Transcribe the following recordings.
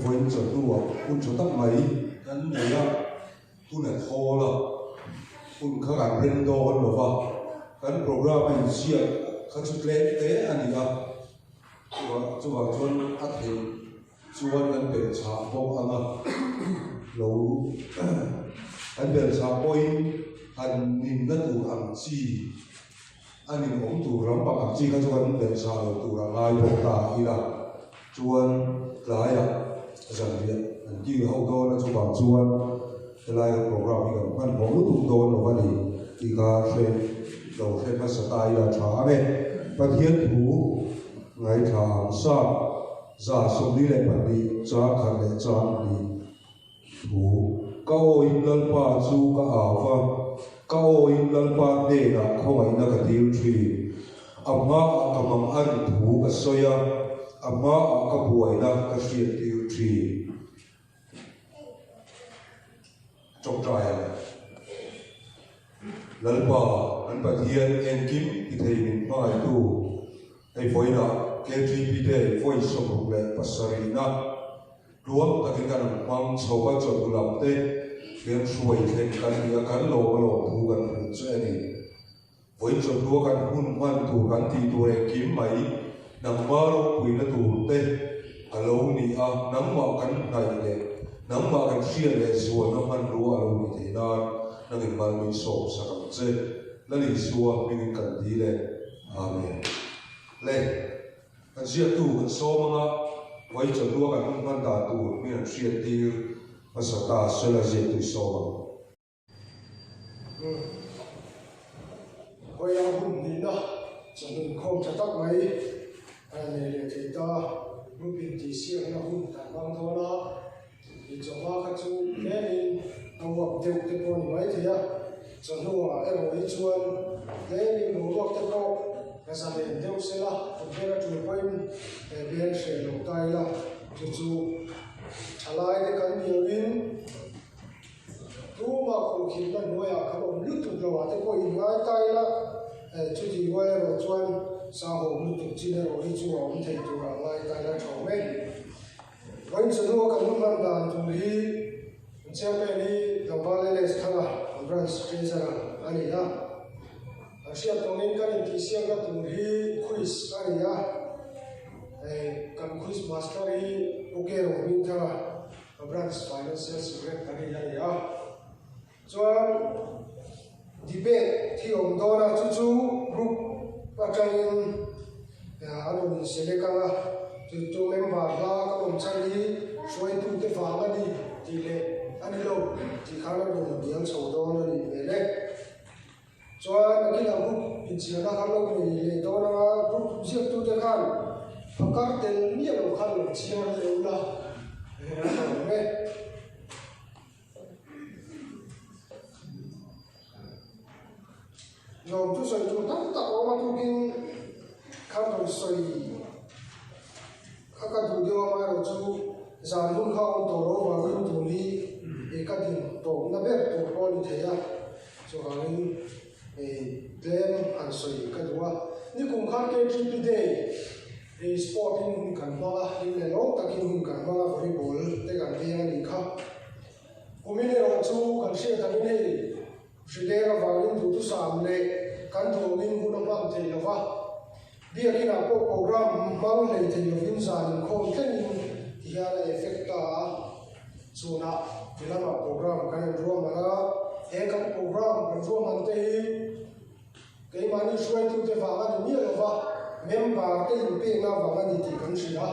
Vawiin chawhnuah hun tha tak mai kan nei a, hun a thawl a, hun kha kan rem dawn lo va, kan programme a inziak kha chu tlem te a ni a, chuvang chuan a theih chuan kan belh chhah bawk ang a, lo kan belh chhah pawhin han ninna tur ang chi a nin awm tur lam pak ang chi kha chu kan belh chhah lo tur a ngai bawk ta ila chuan tlaiah zanriah an kil ho dawn a chuvang chuan helai kan programme hi kan hmanhmawh lutuk dawn lo a ni tih kha hre lo hre hmasa ta ila tha ang e. Pathian thu ngaithla ang sa. 22 chang khat leh chang hnih thu. Ka awiin Lalpa chu ka au va, ka awiin Lalpa hnenah khawngaihna ka dil thin. A hmaah ka mang an thu ka sawi a, a hmaah ka buaina ka hriattir thin. Tawngtai ang. Lalpa, kan Pathian engkim ti thei min hmangaihtu, hei vawiinah KTP Day vawi 67na tluang takin kan rawn hmang chho a, chawhnu lam te hian hruai thleng kan ni a, kan lawm a lawm thu kan hrilh che a ni. Vawiin chawhnua kan hun hman tur kan tih tur engkim mai nangmah ropuina tur te a lo ni a, nangmah kan hnaih leh nangmah kan hriat leh zualna hmanrua a lo nih theih nan nangin mal min sawm sak ang che. Lal Isua hmingin kan ti le. Amen. Le, kan ziaktu kan sawm anga vawiin chawhnua kan hun hman dan tur min han hriat tir hmasa ta sela ziaktu i sawm ang. Khawiah hun hnihna chawhnu khawm tha tak mai a nei leh thei ta. Group intihsiakna hun kan hmang dawn a, i chawhma kha chu tlemin a uap deuh te pawh a ni maithei a, chawhnuah erawh hi chuan tlemin boruak te pawh ka zalen deuh sela, kut ber a tul pawhin beng hreh lo ta ila, chu chu thalai te kan ni loin. Tumah khuhkhirna hnuaiah kan awm lutuk lo ah te pawh in ngai ta ila, chuti rual erawh chuan sahawm lutuk chin erawh hi chu a awm thei tur ah ngai ta ila tha awm e. Vawiin chawhnu a kan hun hman dan tur hi an chairman hi Tlangval LS Thanga branch treasurer a ni a, an hriat tawngin kan intihsiakna tur hi quiz a ni a, kan quiz master hi Pu Kero Hmingthanga Branch Financial Secretary a ni a, chuan debate hi awm dawn a, chu chu group atangin an rawn in select ang a, chu chu member hla kan awm chhan hi hruaitute vang a ni tih leh a ni lo tih khan a rawn bial chho dawn a nih hmel e. Chuan a kinah group inchhiarna kha lo nei leh dawn anga group ziaktute khan phakar tel miah lo khan lo chhiar leh ula a tha awm e. Lawm chu sawi tur tam tak a awm a tukin khan rawn sawi kha ka duh deuh a amaherawh chu zan hun kha a awm tawh lo avangin tun hi ka din tawpna ber tur pawh a ni thei a. Chuvangin tlem han sawi ka duh a, nikum khan KTP Day sport in hun kan hmang a, hlim leh lawm takin hun kan hmang a, volleyball te kan veng a nih kha. Kumin erawh chu kan hriat angin hei hrileng avangin duhthusam leh kan duhawngin hun a hman thei lo va, biakinah pawh program hmang hlei thei lovin zan inkhawm thlengin tihian a effect ta a. Chhunah ti lamah program kan rawn ruahman a, he kan program kan ruahman te hi keimahni hruaitute vang a ni miah lo va, member te inpekna vang a ni tih kan hrilh a,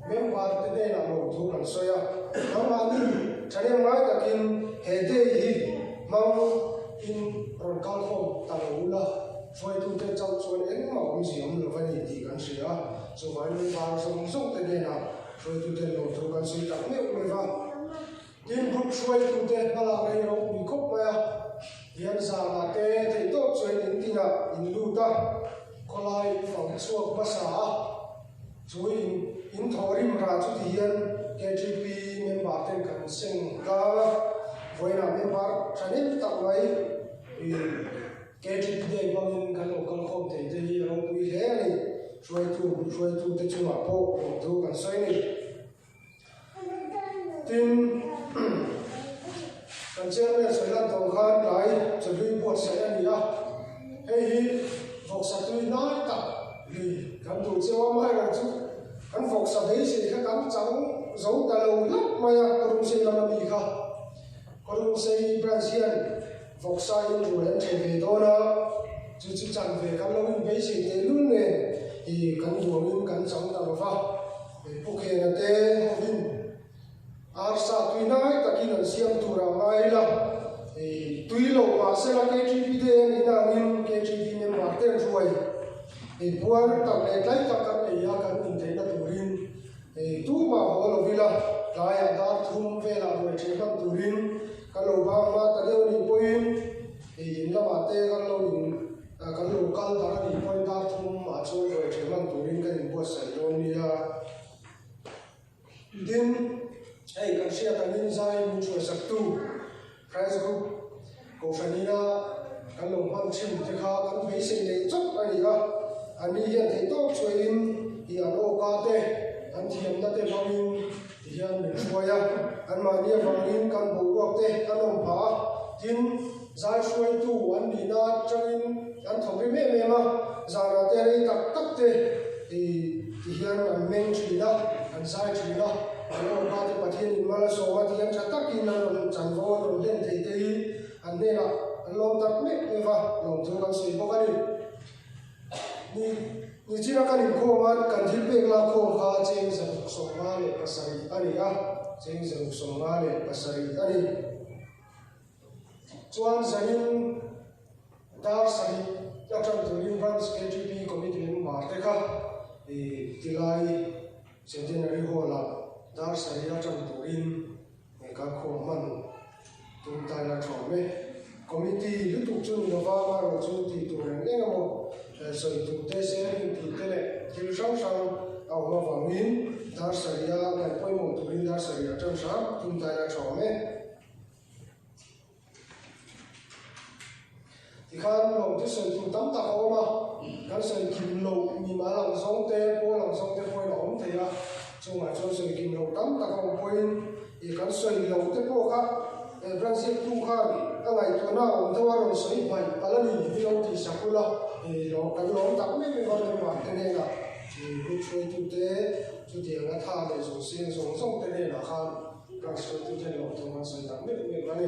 member te hnenah lawmthu kan sawi a, nangmahni thahnem ngai takin he day hi hmang in rawn kalkhawm ta lo ula, hruaitute chauh chuan engmah awmzia awm lo va ni tih kan hrilh a, chuvangin member zawng zawng te hnenah Hruaitute lawmthu kan sawi tak meuh mai va, tin group hruaitute hmalakna hi ropui khawp mai a, hian zanah te theih tawp chuan in tinah in lut a, khawlai in fang chhuak hmasa a, chu in in thawhrim rah chu ti hian KTP member ten kan seng tlang a, vawiinah member thahnem tak mai KTP day hmangin kan lo kal khawm thei te hi a ropui hle a ni. Hruaitu, hruaitute chungah pawh lawmthu kan sawi a ni. Tin, kan chairman sawi lan tawh khan tlai chawhlui buatsaih a ni a, hei hi vawksa tui hnai tak lui kan duh cheu a, amaherawhchu kan vawksa beisei kha kan chang zo ta lo hlauh mai a, Kawrumsei lama mi kha. Kawrumsei branch hian vawksa in ruai an thei ve dawn a, chu chu chan ve kan lo inbeisei tehlul nen i kan duangin kan chang ta lo va. Pu Khena te hovin arsa tui hnai takin an siam tur a ngai ila, tui lo mah sela KTP te an inangin KTP member ten ruai puar tak leh tlai tak kan ei a, kan intheihna turin tumah haw lo ila, tlaiah dar thum velah ruai ṭheh hman turin kan lo bang hma ta deuh anih pawhin in lamah te kan lo in Kan lo kal dar a nih pawhin dar thum ah chuan ruai ṭhen hman turin kan inbuatsaih dawn nia. Tin, hei kan hriat angin zai min hruaisaktu Christ Group Kohhran ina kan lo hman thin te kha kan beisei nei chawp a ni a. Anni hian theihtawp chhuahin i an awka te, an thiamna te hmangin ti hian min hruai a. Anmahni avangin kan boruak te kan awm phah a. Tin, Zai hruaitu an nihna atangin an thawk rim em em a, zanah te rei tak tak te ti hian an meng thin a, an zai thin a, an awmpa te Pathian in mal a sawm a tihian tha takin an rawn chanvo an rawn hlen thei te hi an hnenah an lawm tak mek mek a, lawmthu kan sawi bawk a ni. Ni nichina kan inkhawm a, kan thil pek lak khawm kha cheng 157 a ni a, cheng 157 a ni. Chuan zanin dar sarih atang turin Branch KTP Committee member te kha tilai Centenary Hall ah dar sarih atang turin kan khawm hman tum ta ila tha awm e. Committee lutuk chu ni lova amaherawh chu tih tur eng eng emaw sawi tur te sharing tih te leh thil hrang hrang a awm avangin dar sarih a ngaih pawimawh turin dar sarih atang hram tum ta ila tha awm e. Tikhan lawmte sawi tur tam tak a awm a, kan sawi kim loh mimal ang zawng te, pawl ang zawng te pawhin a awm thei a, chungah chuan sawi kim loh tam tak a awm pawhin ih kan sawi loh te pawh kha branch ziaktu khan a ngaihtuahna a awm deuh a rawn sawi hmaih palh a ni hi lo tih sak ula ih kan lawm tak mai mai va member te hnenah ih group hruaitute chutianga tha leh zawng seng zawng zawng te hnenah khan Branch hruaitute lawmthu an sawi tak meuh meuh a ni.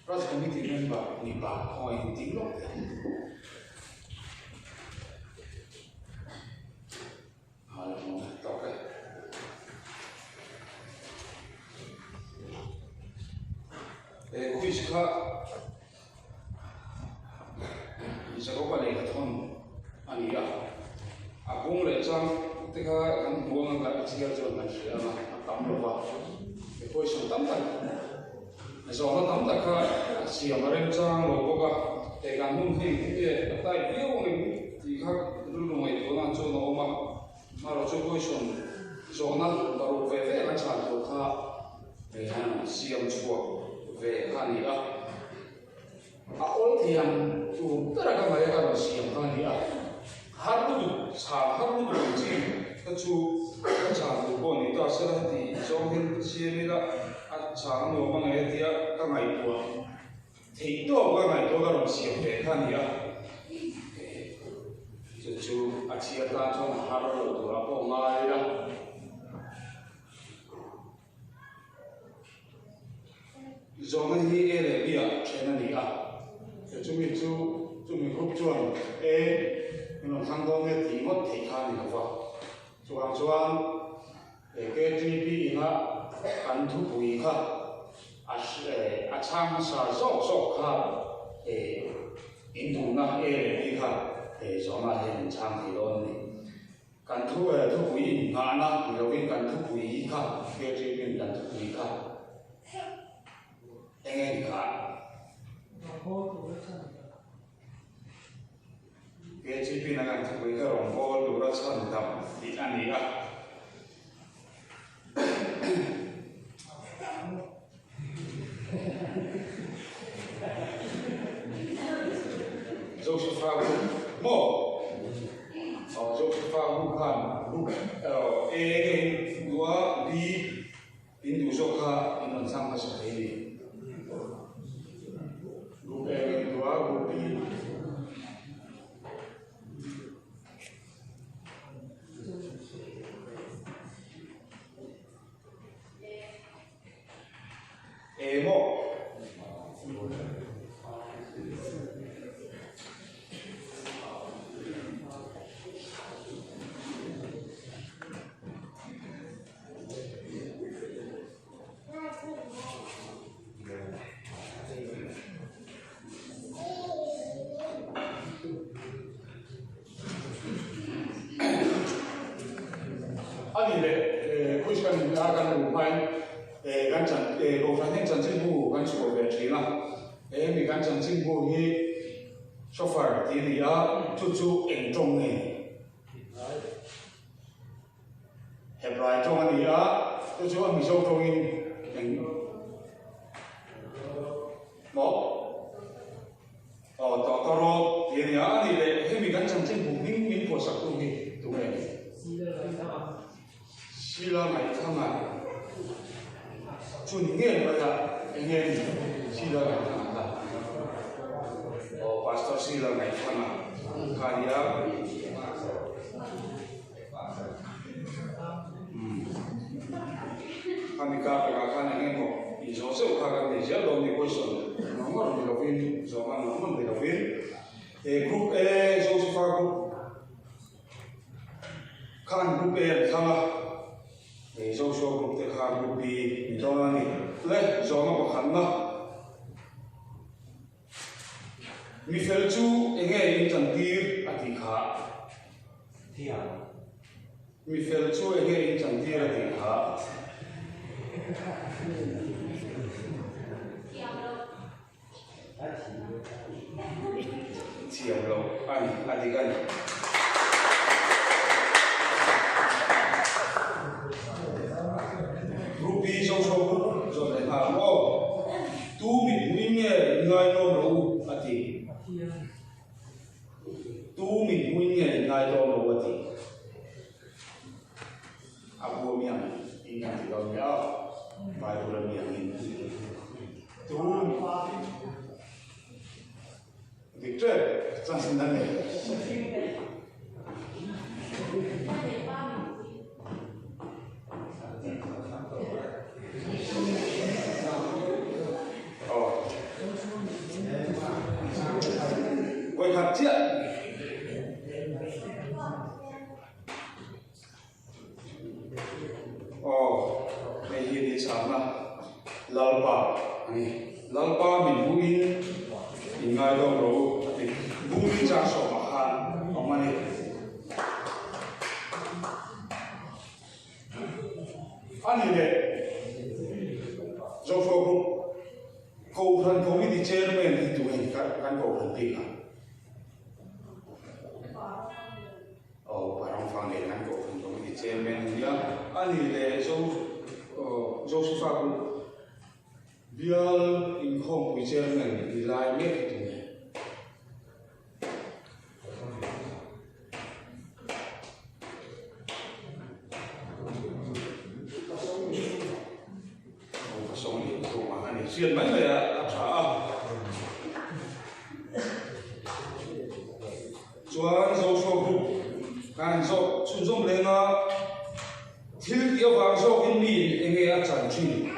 Branch Committee member mipa khawngaih in ding lawk teh ang. He quiz kha Jacob-a lehkha thawn a ni a, a bung leh chang te kha kan hmu ang a, a chhiar chuan kan hria ang a, a tam lo va, he question tam tak zawhna tam tak kha a siam a remchang lo bawk a, he kan hun hi engtin nge a type viau ang em tih kha rilru ngaihtuahna chuan a awm a, amaherawh chu question zawhna paruk ve ve kan chhan tur kha siam chhuak ve kha a ni a. A awl thei ang tur ber a ka ngaih a ka rawn siam kha a ni a, har lutuk chhan har lutuk ang chi ka chu ka chhan tur pawh a ni ta sela heti zawng hian ka siam ila a chhan a nuam a ngaih a tia ka ngaihtuah theih tawk ka ngaihtuah ka rawn siam ve kha a ni a, chu chu a chhiar tan chuan a har lo turah pawh a ngai ila. Zawhna hi A leh B ah then a ni a, chumi chu chumi group chuan A min rawn thlang dawn nge tih ngawt theih kha a ni lo va. Chuvang chuan KTP ina kan thupui kha a a chhang hmasa zawk zawk kha in duhna A leh B kha zawhna ah hian in chhang thei dawn a ni. Kan thu eh thupui innghahna ni lovin kan thupui kha KTP-in kan thupui kha eng nge innghah? KTP-in a kan thupui kha rawngbâwl tura chhan dam tih a ni a. E maw? A ni le, Christian a kan luh hmain kan chan Kohhran hian chanchinbu kan chhuah ve thin a, hemi kan chanchinbu hi Shofar tih a ni a, chu chu eng tawng nge? Hebrai tawng a ni a, chu chu a Mizo tawngin eng maw? Aw tawh ka rawt tih a ni a, a nih leh hemi kan chanchin hmuh hming min phuahsak tu hi tu nge ni? Sila Ngaihthanga chu ni nge mai a, eng nge ni Sila Ngaihthanga kha? Aw Pastor Sila Ngaihthanga kha a ni a. Khami kar takah khan eng emaw inzawh zeuh kha kan nei zel dawn ni question ngawr ngawr ni lovin zawhna ngawr ngawr ni lovin he group A Josepha group khan group A an thlang a he Joshua group te kha group B ni dawn a ni le zawhna pakhatna Mi fel chu enge in chantir a tih kha? Mi fel chu enge in chantir a tih kha? Thiam lo a ni, a dik a ni. Rupi Joshua Group zawt leh nghal ang aw. Tu mit hmuin nge in ngainawm lo u? a ti. Tu mit hmuin nge in ngaitawm lo u? a ti. A bua mi ang in kan ti lo nia, Bible a mi ang in. Tu dik ṭep chan a nei. Vawikhat chiah. Aw, hei hi ni chhakna Lalpa a ni. Lalpa min hmuhin in ngai dawm rawh u a ti. Bumi chang sawmah khan awm a ni. A ni le, Joshua Group Kohhran Committee Chairman hi tu hei kan Kohhran bik a. Aw parang fang leh kan Kohhran Committee Chairman a nia. A ni le, Josepha Group Bial inkhawmpui chairman ni lai mek hi tunge? Hriat mai mai a a tha a. Chuan Joshua Group kan zawk chhunzawm leng a. Thil tih avang zawkin mi eng nge a chan thin?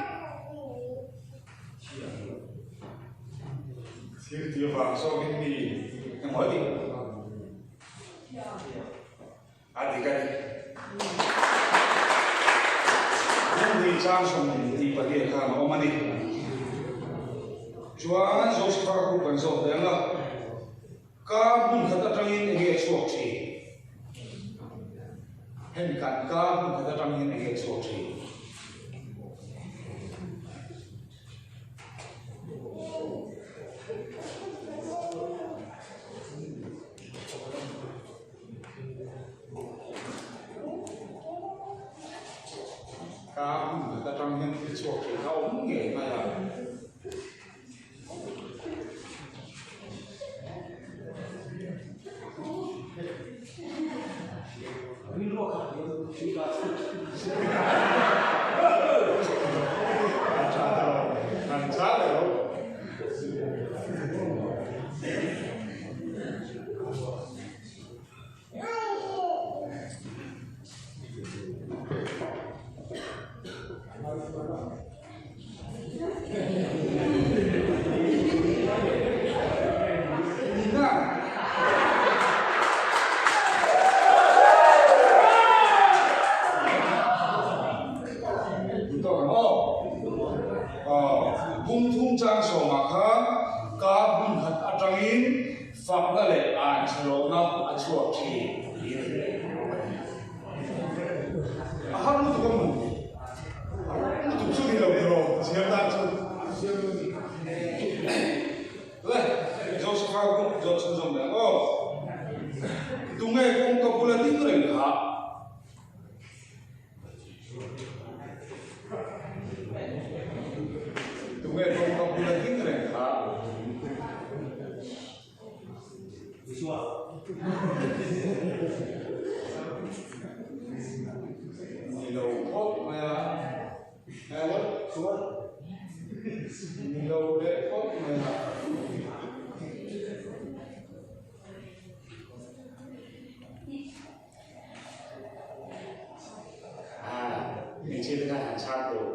Thil tih avang zawkin mi eng maw tih? A dik a ni. Hmun hi chang sawm tih pahnih khan a awm a ni. Chuan Josepha group kan zawk leh ang a. Ka hmun khat atangin eng nge chhuak thin? Hemi kan ka hmun khat atangin eng nge chhuak thin? Ka hmun khat atang hian thil chhuak thin a awm ngei mai a. Nina. Duhtawk ang aw. Bung thum chang sawmah khan ka hmun khat atangin fakna leh anchhelohna a chhuak thin. A har lutuk a mu. Lutuk chu ni lo tiraw chhiar tan chu. Le, Josepha group zawh chhunzawm leh ang aw. Tunge kawngka bula ding reng kha? Tunge kawngka bula ding reng kha? Ni lo khawp mai a. Ni lo leh khawp mai a. Hmeichhia te khan han chhang tawh.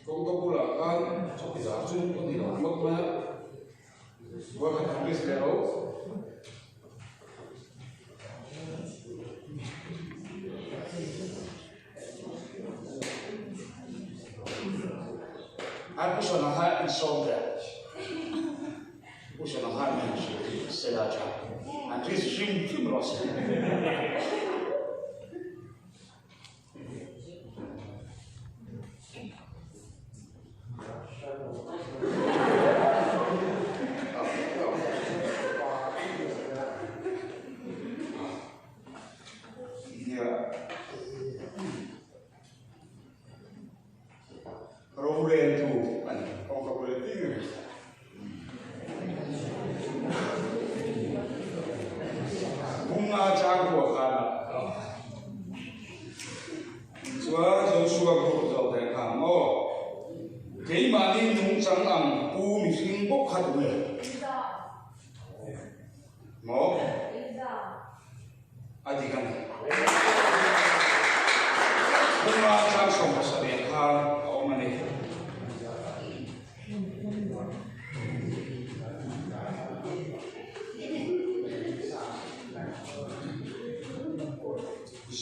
Kawngka bulah khan chawkidar chu a ni lo ngawt mai a, vawikhat han risk leh ho. An Pu Sawna kha insawm ve a, Pu Sawna khan min hrilh sela tha, an risk hrim hrim rawh se. Roreltu a ni. Kawngka bula ding reng. Bunga chang pawh khan chuan Joshua group zawk leh kha ang aw. Keimahni nungchang ang pu mihring bawk kha tu nge? Maw? A dik a ni. Bunga chang 70 khan a awm a ni.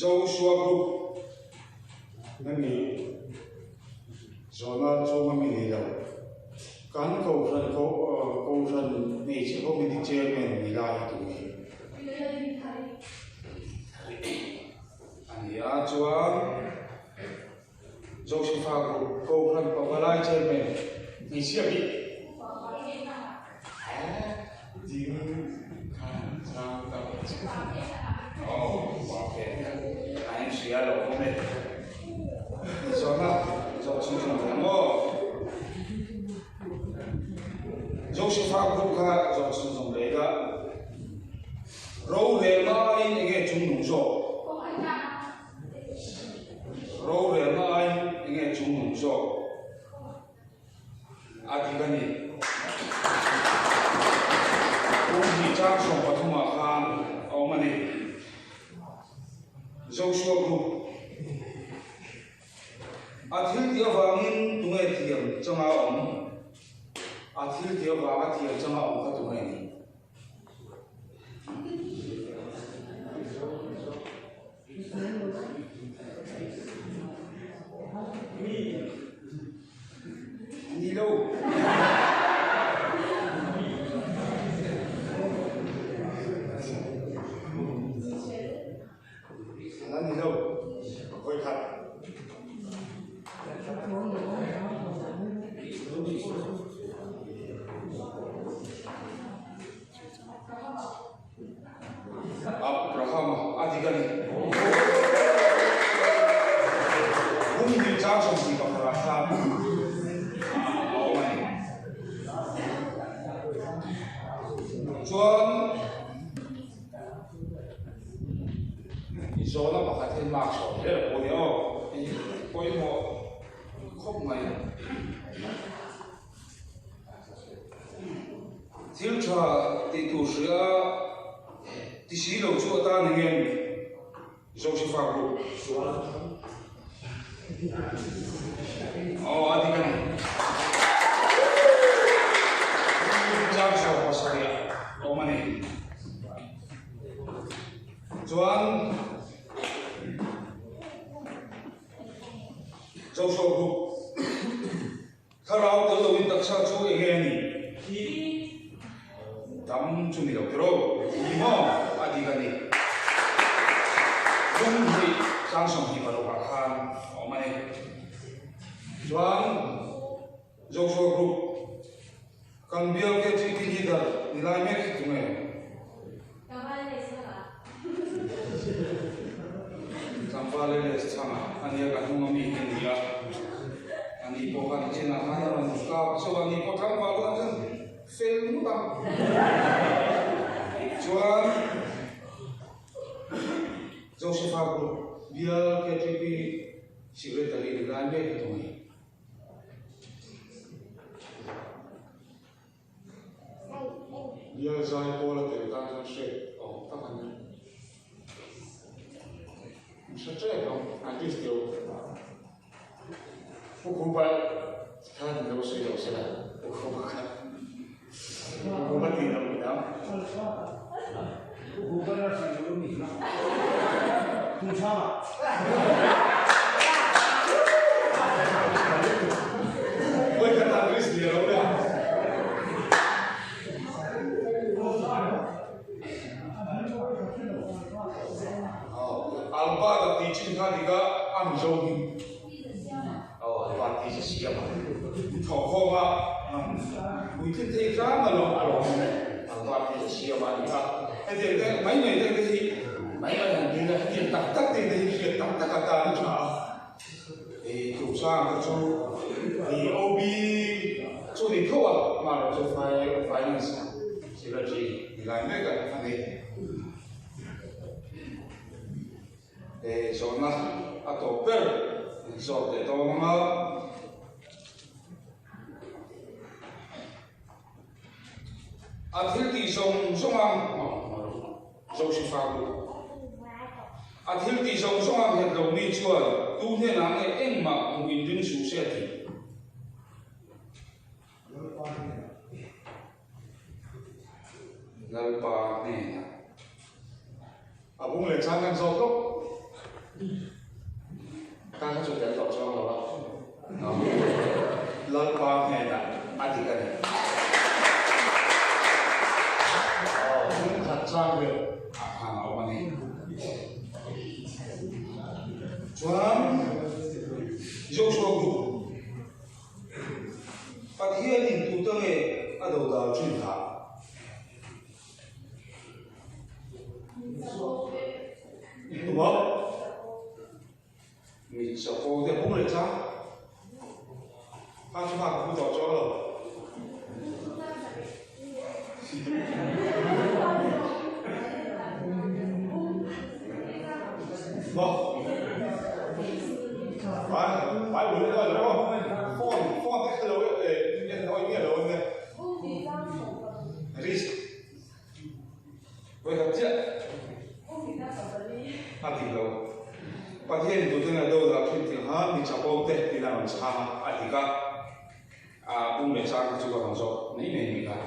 Joshua Group na ni zawhna chhunga mi ni lo. Kan kohhran kohhran hmeichhe committee chairman ni lai hi tu nge? A ni a chuan Josepha Group Kohhran Pavalai Chairman hmeichhia bik ding khan chang ta aw pa a in hria lo awm e zawhna zawh chhunzawm ve ang aw Josepha Group kha zawh chhunzawm leh ila rorelna aiin enge chungnung zawk Rorelna aiin enge chungnung zawk a dik a ni. Kum hnih chang 13 ah khan a awm a ni. Joshua Group a thil tih avangin tunge thiam changa awm? A thil tih avanga thiam changa awm kha tunge ni? Ni lo. Ala ni lo. Hawi khat. Abrahama a dik a ni. Kum hnih chang 21 ah khan a awm a ni. Chuan zawhna pakhat hian mark chhuah hle a pawh a ni aw. Hei hi pawimawh khawp mai. Thil tha tih tur hria. Ti si lo chu atan eng nge a nih? Josepha group. Aw a dik a ni. Chang 70 ah awm a ni. Chuan Joshua group. Thlarau tel loin taksa chu eng nge a nih? Thi dam chu ni lo tiraw? Thi maw? A dik a ni. Lung hi chang 26 ah khan a awm a ni. Chuan Joshua Group kan bial KTP leader ni lai mek hi tunge? Tlangval LS chhanga a nia ka hnung ami hi a ni a, a ni pawh khan chinah khan a rawn kap chauh a, ni pawh tlangval khan chuan fel ngawt ang. Chuan Josepha Group bial KTP Secretary ni lai mek hi tunge? Bial zai pawl a tel tan chuan hriat awm tak a ni. An hre ṭep ang, artist deuh. Pu Khupa khan lo sawi lo se la, Pu Khupa kha. Pu Khupa tih loh mi dang. Pu Khupa na sawi lo mi na. Tumchhanga. Vawikhat ah risk lia lo le. Albert a tih chin kha dik a, a Mizo hi. Aw Albert tih chu siam a. Thawh khawm a, puitling thei tlang a lo a lawm awm e. Albert tih chu siam a ni a. Hetiang te mai mai te te hi mai mai han dil a, hetiang tak tak te te hi hriat tak tak atan a tha a. I tlukchang te chu i OB chu ni tho a, amaherawh chu Finance Secretary ni lai mek a ni. Zawhna a tawp ber zawt leh dawn ang a. A thil tih zawng zawng ang Josepha ku. A thil tih zawng zawng ang nghet lo mi chuan tu hnenah nge engmah hmuh in ring suh se a ti. Lalpa hnenah. A bung leh chang kan zawt lawk. Ka kha chu tel tawh chuang lo a. Lalpa hnenah a dik a ni. Aw, bung khat chang vel a khan a awm a ni. Chuan Joshua group Pathianin tute nge a dodal thin hah? Tumah mi chapo te bung leh chang kha chu kha ka pu tawh chuang lo. Maw? Bible le lo phone phone te lo e en oi nge lo ne. Risk. Voi khat chiah. A dik lo. Pathian tuten a do dah thin tih kha mi chapo te tiin a rawn chhang a, a dik a. A pum leh chang kha chu ka rawn zawk mai mai ni kha.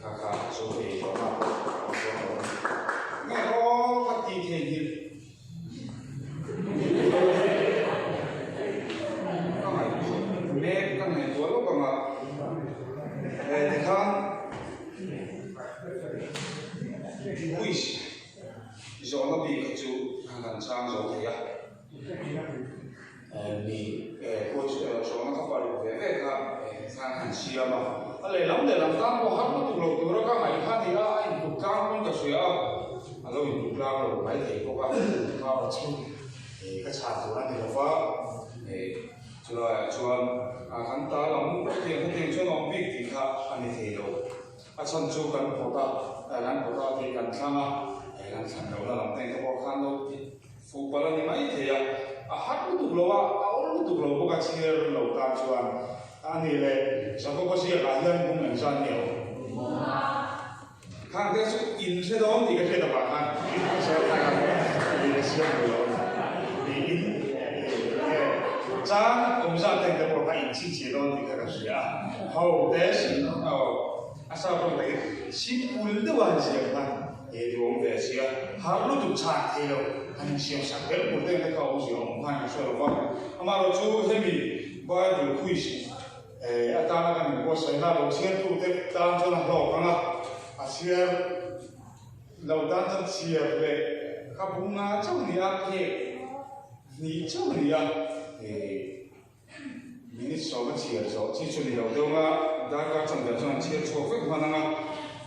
Kha kha zo thei tawh a. Nge aw ka ti thei nghilh. Ka ngaihtuah mek ka ngaihtuah lawk ang a, tikhan quiz zawhna bik kha chu kan chhang zo thei a, mi quiz zawhna kha paruk ve ve kha khan han siam a, a lehlam lehlam tan pawh har lutuk lo tura ka ngaih kha a ni a, a intluk tlang pawn ka hria a. A lo intluk tlang lo mai thei bawk a, kha chu ka chhan tur a ni lo va, chulaiah chuan kan ta lam hetiang hetiang chuan awm bik tih kha a ni thei lo. A chhan chu kan phawt a, kan phawt a tih kan thlang a, kan thlan lohna lam te pawh khan lo ti fuh palh a ni mai thei a, a har lutuk lo a, a awl lutuk lo bawk a chhiar lo tan chuan a ni le, Jakoba ziakah hian bung engzat nge awm? Khang te chu in hre dawn tih ka hriat avang khan in ka siam lo a ni. In chang awm zat te te pawh kha in chhinchhiah dawn tih kha ka hria a. Ho te sin aw a sa pawh takin simple deuh a han siam kha he duhawm ve a sia. Har lutuk chhan thei lo han insiam sak ber tur te kha awmzia awm khan ka hre lo va. Amaherawhchu hemi Bible quiz Atana kan inbuatsaihna lo chhiartute tan chuan a hlawk ang a, a chhiar lo tan chuan chhiar leh kha bunga chauh ni a, phek hnih chauh ni a, minute sawma chhiar zawh chi chu ni lo deuh ang a, darkar chanve chuan an chhiar chhuak vek hman ang a,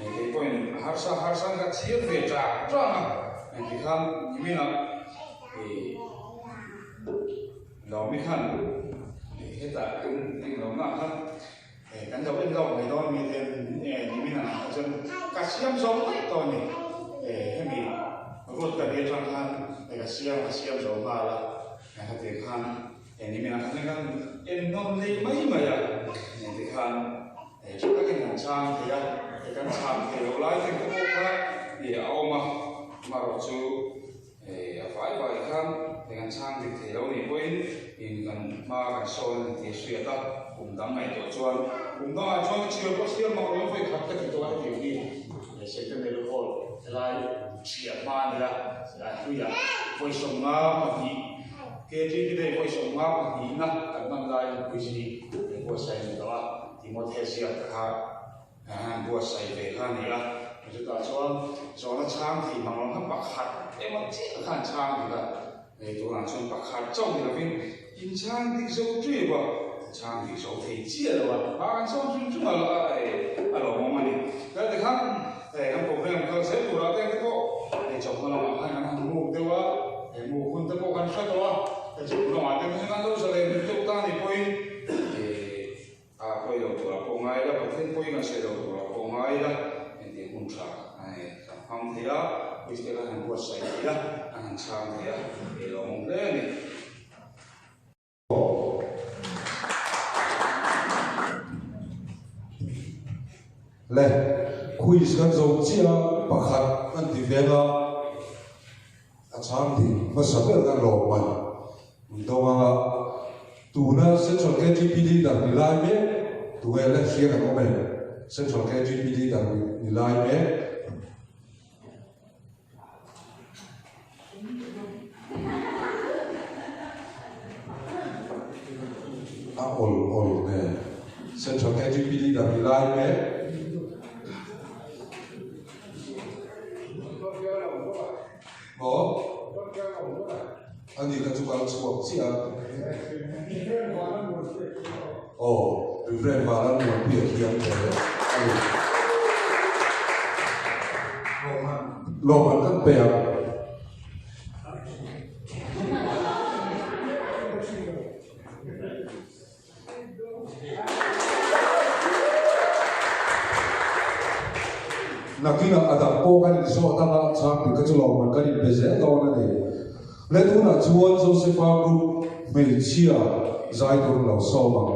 kei pawhin harsa harsa in ka chhiar ve ṭang ṭang a, tikhan niminah Lawmi khan hetah kan eng lo na kha kan lo en lawk mai dawn mi te nimin ang kha chuan ka siam zo daih tawh a ni. Hemi ruat ka ni atang khan ka siam ka siam zo nghal a, heti khan nimin ang kha chuan kan en nawn leh mai mai a, tikhan tha takin kan chhang thei a, kan chhang thei loh lai te pawh kha a awm a, amaherawhchu Hei a vai vai khan eng an chhang dik thei lo nih pawhin in kan hma kan sawn a ni tih a hriat a, kum dang ngaihtuah chuan kum dangah chuan ka chhiar pawh chhiar mak lo vawi khat ka ti tawh a hetiang hi Secondary Hall helai chhiah hma a nia a hluiah vawi 52 KGB day vawi 52 na kan hman laiin quiz hi buatsaih a ni tawh a, Timothy ziak kha Han buatsaih ve kha a ni a, chutah chuan zawhna chhang thei mang lo kha pakhat emaw chiah kha an chhang dik a, hei tunah chuan pakhat chauh ni lovin in chhang dik zo ṭep a, chhang dik zo thei chiah lo a, a kan sawm chung chung a hei a lawmawm a ni. Tlai tikhan hei kan program kal zel turah te te pawh hei chawhma lamah khan kan han muk deuh a, hei muk hun te pawh kan hre tawh a, hei chawhma lamah te khan lo zalen deuh ta ni pawhin hei A pawi lo turah pawh ngai ila, Pathian pawi kan sawi lo turah pawh ngai ila, engtiang hun tha kan hmang thei a, quiz te kan han buatsaih thei a, kan han chhang thei a, ei lo awm hle a ni. Le, quiz kan zo chiah a, pakhat kan ti vel a, a chhang dik hmasa ber kan lawm man. Dawng anga tuna Central KTPD dan ni lai mek tunge la hria kan awm em? Central KTPD dan ni lai mek. A awl awl nen Central KTPD dan ni lai mek. Maw? Ani kha chu kal chhuak chiah a. Aw, Reverend Valan Muanpuia thiam hle a ni. Lawmman kan pe ang. Nakinah a dang pawh kan inzawt ang a, chhang dik kha chu lawmman kan inpe zel dawn a ni. Le tunah chuan Josepha Group hmeichhia zai tur lo sawm ang.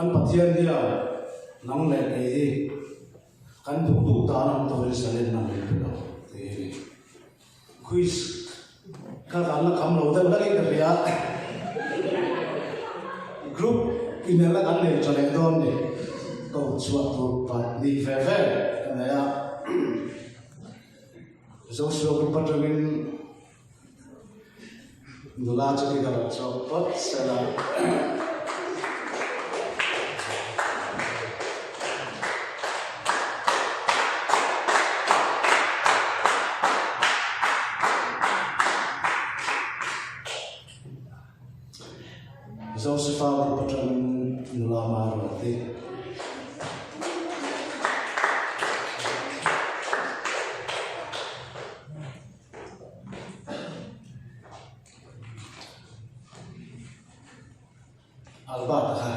Kan Pathian hian nang leh kei hi kan duh duh tan awm turin zalenna min pe lo tih hi a ni. Quiz kha kan la kham lo deuh hlek in ka hria. Group inelna kan nei tha leh dawn ni. Ko chhuah tur pahnih ve ve ka nei a. Joshua group atangin nula chu ki ka rawn chhuak phawt sela. Josefa group atangin nula Maruati. Albert kha.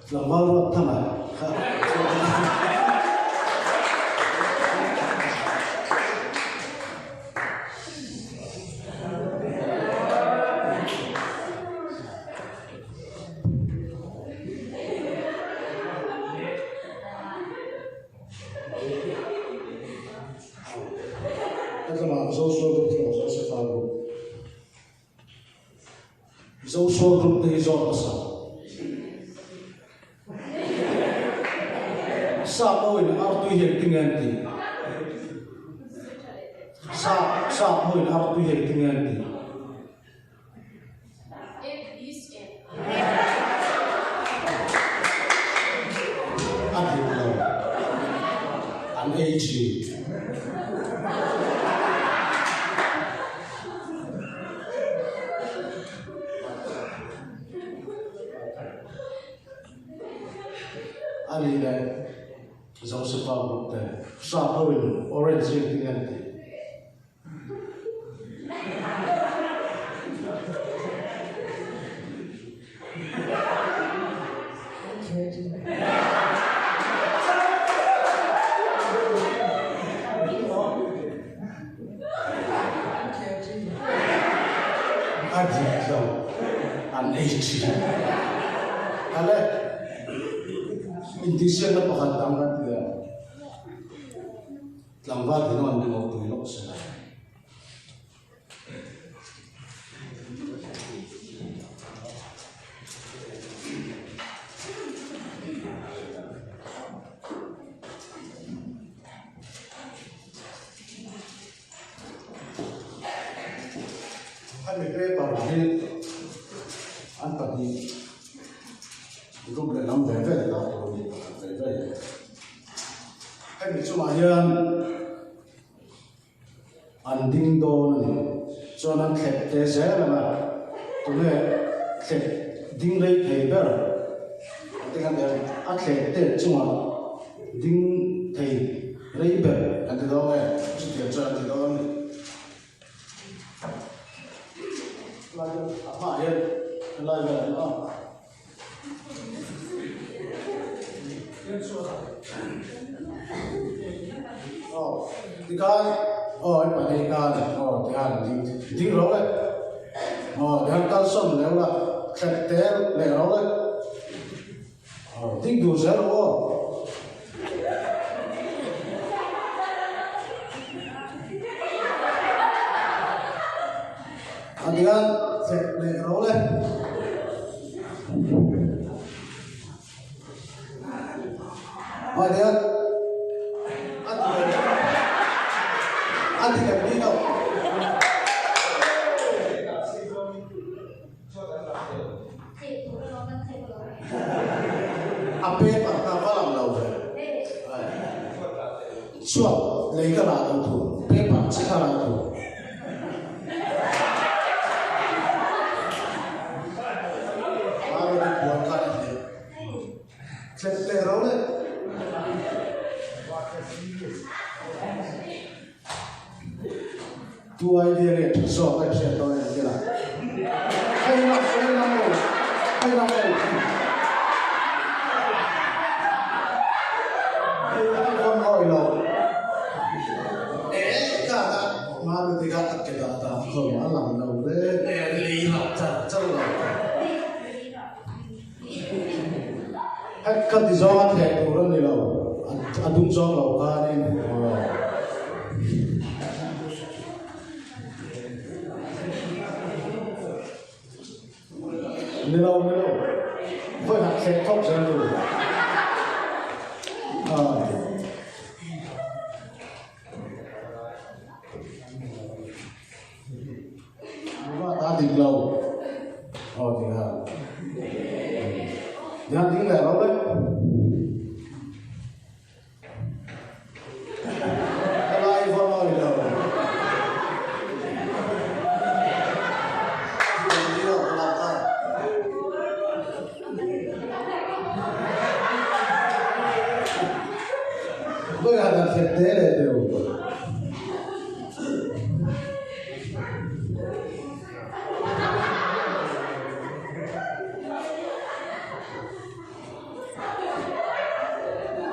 Tlangval ruat tham a kha. Hetlama Joshua Group hi Josefa Group. Joshua Group te hi zawt hmasa. Sap ho in artui hi engtin nge an tih? Sap sap ho in artui hi engtin nge an tih? A dik lo. An ei thin. A nih leh Josefa group te sap ho in orange hi engtin nge an tih? A dik lo an ei thin. Ale intihsiakna pakhat dang kan ti a. Tlangval hi nawn ni lo tui lawk se la. Hemi paper hi an pahnih group lehlam ve ve lak tur a ni pakhat ve ve. Hemi chungah hian an ding dawn a ni. Chuan an thlep te zel ang a, tunge thlep ding rei thei ber an ti khan a thlep te chungah ding thei rei ber an ti dawn nge chutiang chuan an ti dawn a ni. A hmaah hian helai velah hian aw. Tikhan aw an pahnih khan aw tikhan ding ding ro le aw tikhan kalsawn leu la thlep te leh ro le aw ding duh zel ro aw. A tikhan thlep leh ro le. Mahni a ti a ti lem ni lo. A paper kha va lang lo ve. Chhuak lei ka rah lo thu, paper chi ka rah thu. Thlep leh ro le. Tu idea nge tha zawk a hriat dawn em kila. Hei lam hei lam lo hei lam lo. Hei lam vawn hawi lo. Het khati zawnga thleh tur a ni lo, a dum zawng lo khanin aw. Ni lo, ni lo. Vawi khat thleh thawk zel tur. Aw. Ta dik lo. Aw ti kha. Dihan ding leh lo le. Helai va mawi lo. Vawi khat han thlep te leh teu.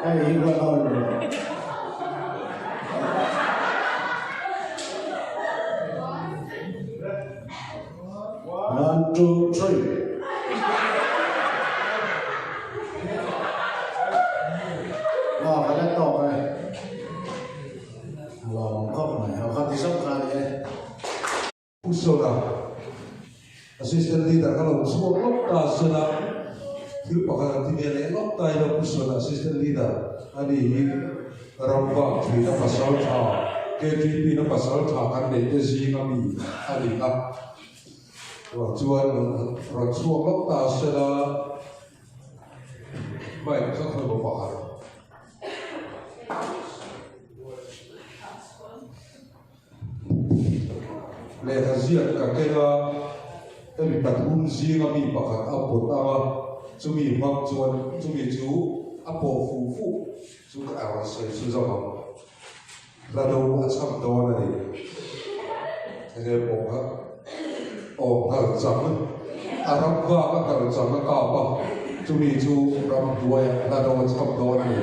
Hei hi huat ho ni lo. One, two, three. Aw, ka la tawk e. A lawmawm khawp mai. Aw, kha ti zawk kha a ni e. Pu Sawna, Assistant Leader ka lo chhuak lawk ta a sawn a, thil pakhat an ti ve leh lawk ta ila Pu Sawna Assistant Leader a ni hi Ramvak Thwina pasal tha, KTP na pasal tha kan neih te zinga mi a ni a, chuan rawn chhuak lawk ta a sawn a, mic kha khawi maw pakhat. Lehkha ziak ka ken a, hemi pathum zinga mi pakhat a pawt ang a, chumi hmang chuan chumi chu a pawh fuh fuh chu ka rawn sawi chu zawk ang. Hla do a chham dawn a ni. Enge pawh kha aw nghal chang a ram vak a nghal chang a kap a, chumi chu ramhnuaiah hla do a chham dawn a ni.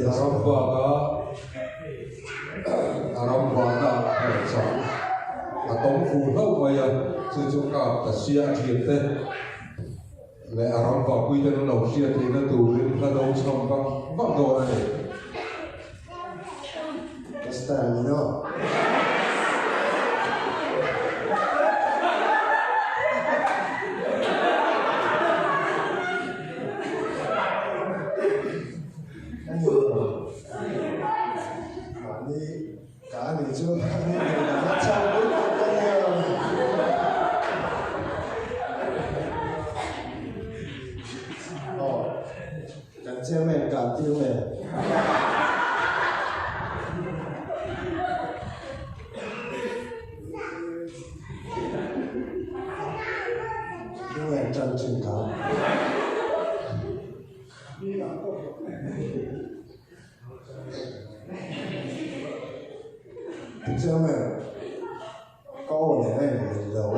A ram vaka a ram vana a chang a tawng fu hlauh mai a, chu chu kap ta sia a thian te leh a ram vahpui ten an lo hriat theihna turin hla do chham vak vak dawn a ni. Ka style ni no. Ani lo. Mahni ka ani chu mahni ngei dan a chau pui tak a nia. Aw. Kan chairman kan tir nen. Eng tan chin ka. Chairman ka aw nen a inmil lo a.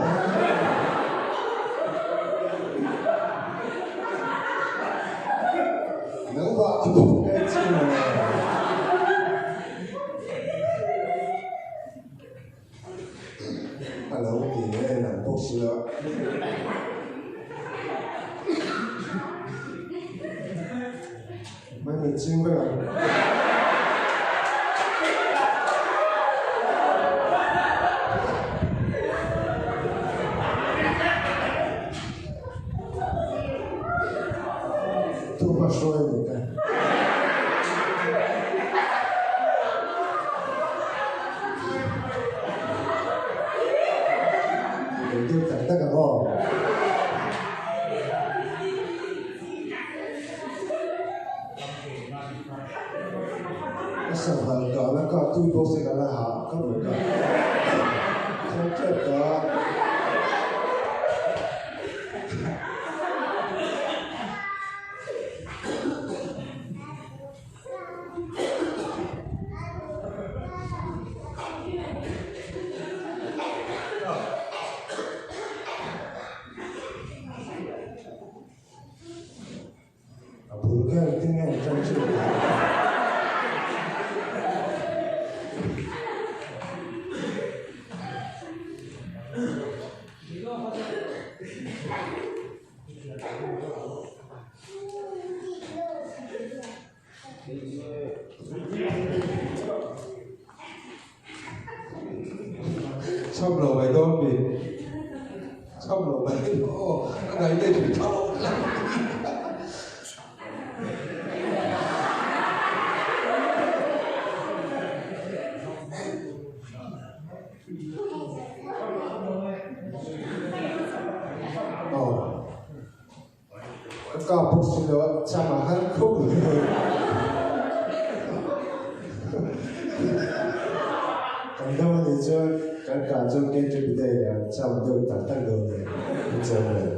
Nangmah a pawh ka ching a ni. A lo ti nge nang bawk sila. Mai min ching vek ang. Thu hma hruai a ni ta. Engtir tak tak ang aw. A sanghal dan a kah tui bawk se ka la hah ka rawn kah thawk tep ta. A bul kha engtin nge an tan chu a? Cham lo mai dawn mi. Cham lo mai aw a ngai leh thin tho. Aw. Ka kap bawk si lo a, cham a har khawp mai. Kan dam a nih chuan kan kah chuan KTP te hian cham deuh tak tak dawn a ni, pu Chairman.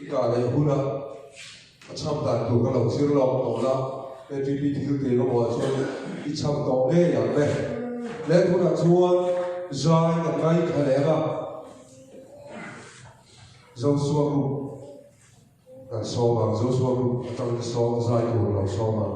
I kah leh hunah a cham dan tur ka lo zir lawk tawh la, KTP thil tih emaw ah chuan i cham tawh ngei ang le. Leh hunah chuan zai kan ngaithla leh ang a. Joshua Group kan sawm ang, Joshua Group atangin sawm zai tur lo sawm ang.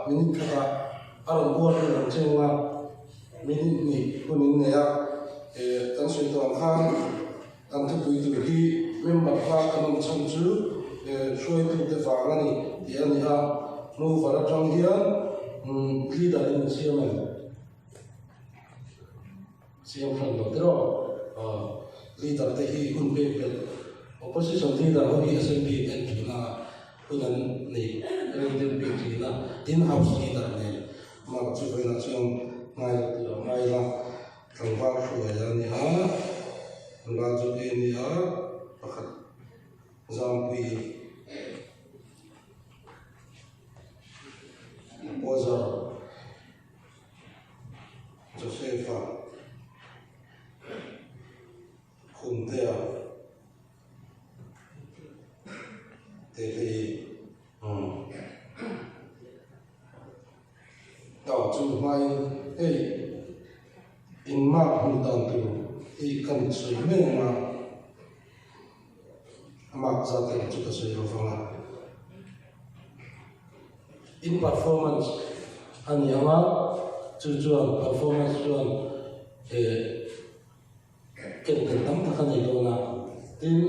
Minute khatah a rawn uar vel ang che anga minute hnih hun in nei a, kan sawi tawh ang khan kan thupui tur hi member hla kan awm chhan chu hruaitute vang a ni tih a ni a, mover atang hian leader in insiam em? Siam hran lo tiraw? Leader te hi hun pek belh Opposition leader ho hi Assembly an en thin a, hun an nei rei deuh bik thin a, tin House leader nen mah chu vawiinah chuan ngai lo tih loh ngai ila tlangval hruai a ni a, nula chu kei a ni a, pakhat Zangpui Opposer. Joseph-a Khumtea te te hi Tah chu hmain hei in mark hmuh dan tur hi kan sawi mai ang a, a mark zat erawh chu ka sawi lo vang a. In performance a ni ang a, chu chuan performance chuan eh ken tel tam tak a nei dawn a, tin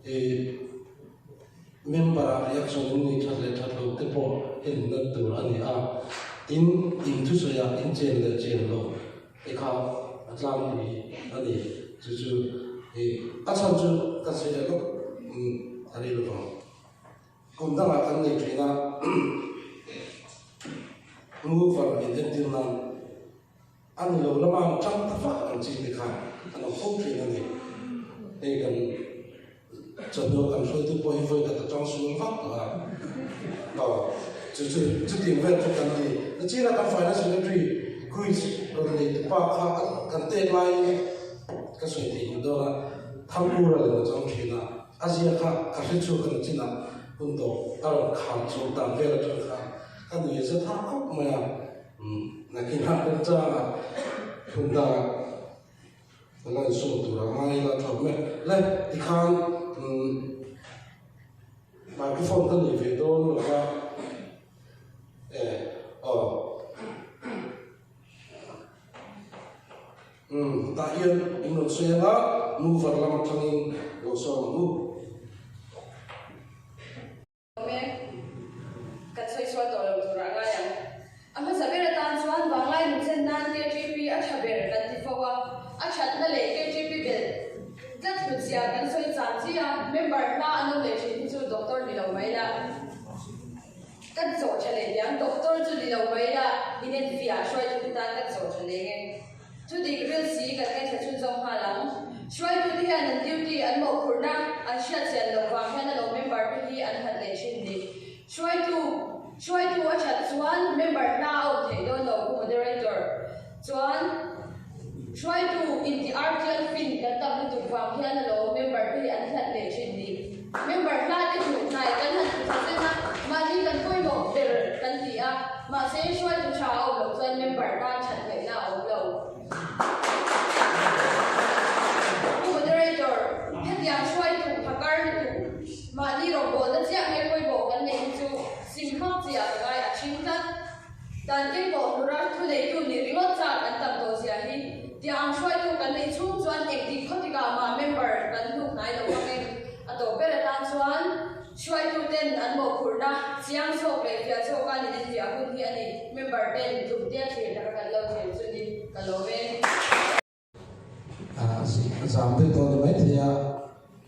eh member ah reaction in nei that leh that lo te pawh en nat tur a ni a, tin in thusawi ah in chen leh chen lo te kha a tlangpui a ni, chu chu eh a chhan chu ka sawi leh lawk a ni lovang. Kum dangah kan nei thin a, mover in entir nan a ni lo lama ang tang ta vak ang chi te kha an awm fo thin a ni. Hei kan chawhnu kan hruaitu pawh hi vawi khat a tang sual vak tawh a, aw chu chu chutiang vel chu kan ni. Nachina kan finance secretary quiz rawn nei tupa kha kan tek laiin ka sawi thei duh dawn a, Thangkura lem a chang thin a. A zia kha ka hre chhuak a ni chinah hun tawp a rawn kham chho dan vel atang khan ka nui za thar khawp mai a, nakinah remchangah hun dangah ka la insawm tur a ngai ila tha awm e. Le tikhan microphone ka nei ve dawn lo va, e aw. Umm tah hian in rawn sawi ang a, mover lam atangin lo sawm ang u. Awm e, kan sawi sual tawh lo turah ngai ang. A hmasa ber atan chuan vanglai nunchen nan KTP a tha ber kan ti fo a, a thatna leh KTP bel tlat hlutzia kan sawi cham chi a, member hma an awm leh thin hi chu doctor ni lo mai la. Kan chawh tha leh diang, doctor chu ni lo mai la, inenfiah hruaitute tan kan chawh tha leng e. Thu dik ril si kan ngaithla chhunzawm nghal ang. Hruaitute hian an duty an mawhphurhna an hriat chian loh vang hian a lo member te hi an hat leh thin ni. Hruaitu hruaitu a that chuan member hna a awm theih dawn lo pu moderator chuan hruaitu inti artial fin kan tam lutuk vang hian a lo member te hi an hlat leh thin ni. Member hla te hmuh hnai kan han hmu tha zen a, mahni kan pawimawh ber kan ti a, mahse hruaitu tha a awm loh chuan member tan that ngaihna a awm lo. Pu Moderator, hetiang hruaitu phakar lutuk mahni rawngbawlna chiah nge pawimawh kan neih hi chu sim hmak chiah ka ngai a thing tlat. Dan kengkawh hlura thuneitu nih ringawt chak an tam tawh zia hi tiang ang hruaitu kan neih chhung chuan engtik khawtikah mah member kan hnuk hnai lo vang em? A tawp ber atan chuan hruaitu ten an mawhphurhna chiang zawk leh fiah zawka nin en fiah hun hi a ni. Member ten tlumtea thlir taka kan lo thlir chu ni ka lawm e. A zam daih tawh a ni maithei a,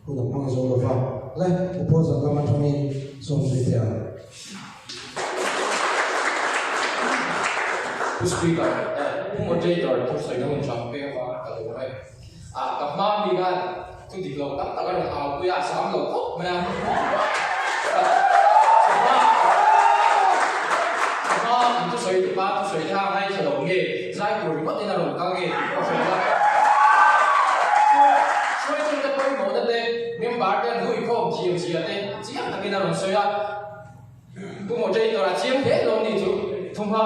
hun a hmang zo lo va. Le, proposal lam atangin sawm zui teh ang. Pu Speaker, Pu Moderator thusawi na hun hram pek avanga ka lo reng. Ah, ka hma mi khan thu dik lo tak tak a rawn au pui a, a zam lo khawp mai a. Chawhma, chawhma an thusawi te pa thusawi te kha a ngaithla lo nge, zai tur ringawt in a rawn kal nge tih pawh a hre lo a. Hruaitu te pawimawhna te, member te an huikhawm thiam zia te chiang takin a rawn sawi a. Pu Moderator a chiang hle lawm ni chu thumha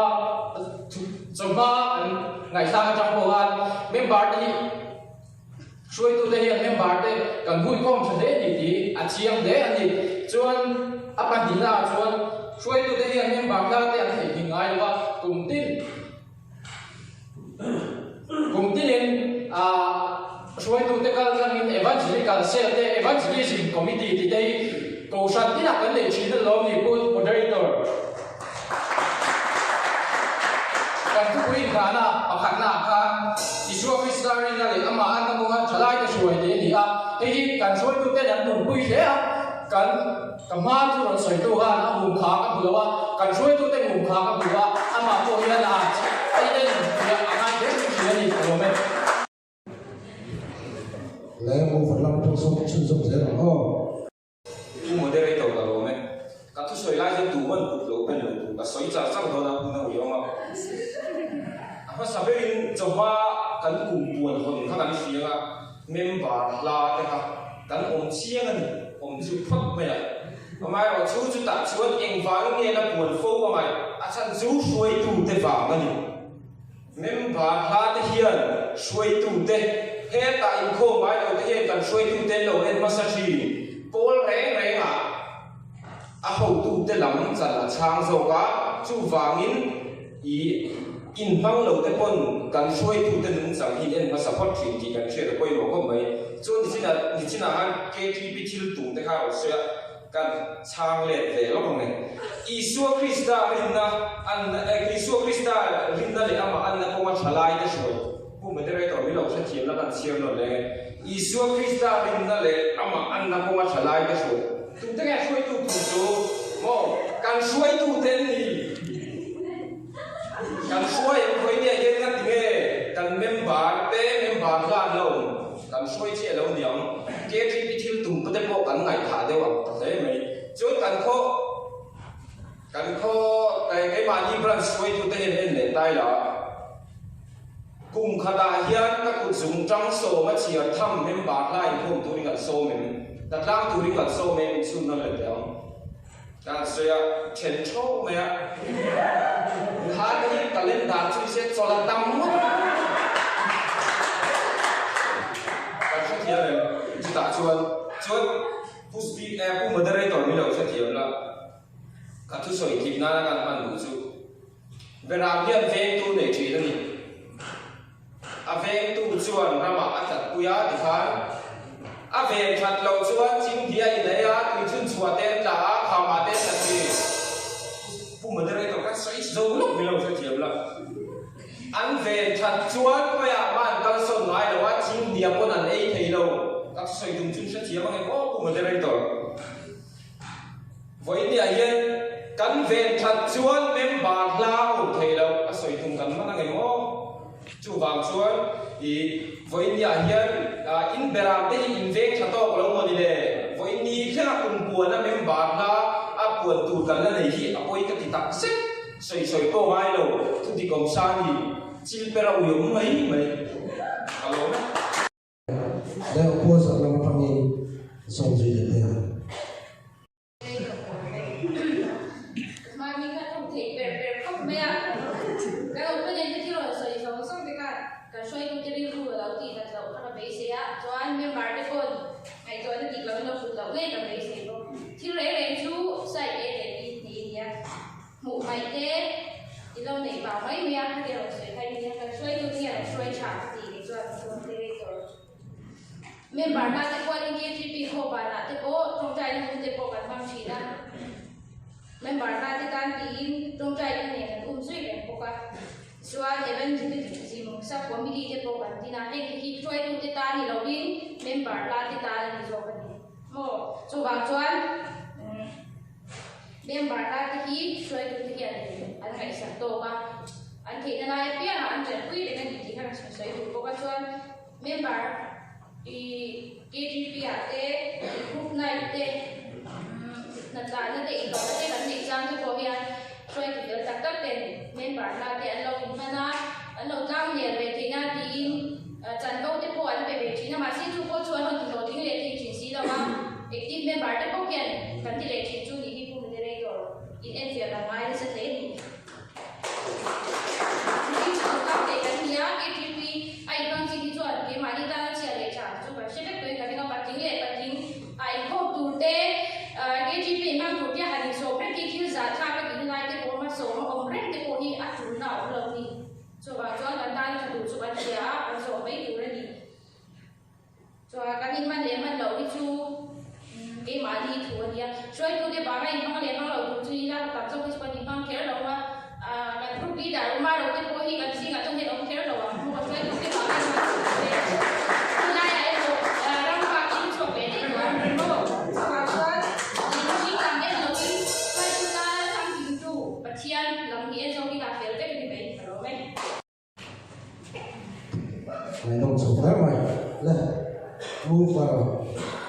chawhma an ngaihthlak atang pawh khan member te hi hruaitute hian member te kan huikhawm tha hle ni tih a chiang hle a ni. Chuan a pahnihna ah chuan. Hruaitute hian member hla te an theihnghilh ngai lo a, kum tin kum tinin hruaitute kal tlangin Evangelical Cell te, Evangelism Committee tih te hi Kohhran tinah kan neih thin alawm ni Pu Moderator. Kan thupui inghahna pakhatnaah khan Isua Krista rinna leh amah an hnamunga thalaite hruai tih a ni a, hei hi kan hruaituten an nunpui hle a, kan ka hma chu rawn sawitu khan a hum kha ka hmu lo a, kan hruaitute hum kha ka hmu a, amah pawh hian a a inen fiah a ngai hle thin a ni ka lawm e. Leh mover lam atang sawn chhunzawm zel ang aw. Pu Moderator ka lawm e. Ka thusawi lai chuan tuman kut lo pen lo tur ka sawi char char dawn a hun a ui awm a. A hmasa berin chawhma kan kum puan hawn kha kan hriang a, member hla te kha kan awm chiang a ni, awm chu phawt mai a. Amaherawh chu chutah chuan engvangin nge la puan fo a ngaih? A chhan chu hruaitute vang a ni. Member hla te hian hruaitute, hetah inkhawm ngai lo te hian kan hruaitute an lo en hmasa thin. Pawl reng rengah a hotute lam chan a chhang zawk a, chuvangin i inhmang lo te pawn kan hruaitute nungchang hi en hmasa phawt thin tih kan hriat a pawimawh khawp mai. Chuan nichinah nichinah khan KTP thil tum te kha a rawn sawi a. Kan chhang let ve lawk ang e. Isua Krista rinna an Isua Krista rinna leh amah anna kawnga tha lai te hruai Pu Moderator min lo hrethiam la kan chhiar nawn leng e. Isua Krista rinna leh amah anna kawnga tha lai te hruai Tute nge hruaitu tur chu maw? Kan hruaitu te an ni. Kan hruai ang vawi nia hian nga tinge kan member te member hlan lo kan hruai chiah lo niang. KTP thil tum te pawh kan ngaihthah deuh ang ta hle mai. Chuan kan khaw kan khaw keimahni branch hruaitu te hian en leh tai la. Kum khatah hian ka kut zung tang sawm a chhiar tham member hla inkhawm turin kan sawm em? Ka tlang turin kan sawm em? Inchhunna let teh ang. Ka han sawi a, then thawk mai a. Kha te hi calendar chu i se chawlh a tam ngawt. Kan hrethiam em? Chutah chuan, chuan Pu Speaker, eh Pu Moderator min lo hrethiam la, ka thusawi tlip nana kan hman duh chu. Beram hian vengtu nei thin a ni. A vengtu chuan ramah a tlatpui a tikhan a ven that loh chuan chingdi a inei a, tuichhun chhuah te an tla a, khamah te an tla thin. Pu Moderator kha sawi zo lawk min lo hrethiam la. An ven that chuan khawiah mah an kalsawn ngai lo a, chingdia pawn an ei thei lo. Ka thusawi tum chu in hrethiam ang em aw Pu Moderator. Vawinia hian kan ven that chuan member hla awm thei lo a sawi tum kan hman ang em aw? Chuvang chuan i vawinia hian in beram te hi in veng tha tawk lo maw ni le? Vawini thlenga kum puana member hla a puan tur kan la nei hi a pawi ka ti tak zet. Sawi sawi pawh ngai lo, thu dik awm sa ni, chil per a ui awm mai mai. Ka lawm e. Leh opposite lam atangin sawm zui leh thei ang. Mahni kha thawk theih ber ber khawp mai a, kan opponent te thil rawn sawi zawng zawng te khan kan hruaitute rilru a lo tih nat loh kha ka beisei a, chuan member te pawn ngaihtuahna dik loin lo put loh ngei ka beisei bawk. Thil reng reng chu side A leh B hnih a ni a. Hmuh hmaih te i lo neih vang mai mai a, heti rawn sawi kha i nia, kan hruaitute hian an hruai tha ka tih kei chuan moderator member hna te pawhin KTP ho banah te pawh tawngtaina hun te pawh kan hmang thin a, member hna te tan tiin tawngtaina nen kan um zui reng bawk a, chuan evangelism sub committee te pawh kan tin a, heng te hi hruaitute tan ni lovin member hna te tan a ni zawk a ni maw, chuvang chuan. Member la te hi hruaitute hian an ngaihsak tawk a, an theihna lai apiangah an tanpui reng a ni tih kha ka sawi duh bawk a, chuan member i KGP ah te group night te hnatlahna te inhlawhna te kan neih chang te pawh hian hruaitu fel tak tak ten member la te an lo inhman a, an lo tlang nel ve theih na tiin chanvo te pawh an pe ve thin a, mahse chu pawh chu an rawn ti hlawhtling leh thei thin si lo a. Active member te bawk hian kan ti leh thin chu nih hi Pu Moderator in enfiah dan ngai nasa hle a ni. Mitin chu sawrkar teh kan ni a, KTP a inhmang chin hi chuan keimahni tana chhia leh tha chu kan hre vek tawhin ka ring a, patling leh patling a inkhawm tur te, KTP inhmang tur te han insawm reng hi thil zah thlak. Chuan kan inhman leh hman loh hi chu keimahni thu a nia. Hruaitute vanga inhmang leh hmang loh tur chu ila tam zawk hi chu kan inhmang kher lo a. Kan group leader awm a lo te pawh hi kan zingah chuan hian awm kher lo ang. Maw hruaitute vanga inhmang tur chu e. Tunlaiah erawh ram vakin chhuak ve daih tawh ang maw. Chuvang chuan mihring lam en loin hruaitu tana famkimtu Pathian lam hi en zawk ila fel vek a ni mai ka lawm e. Ngaihnawm chho hle mai le. Mover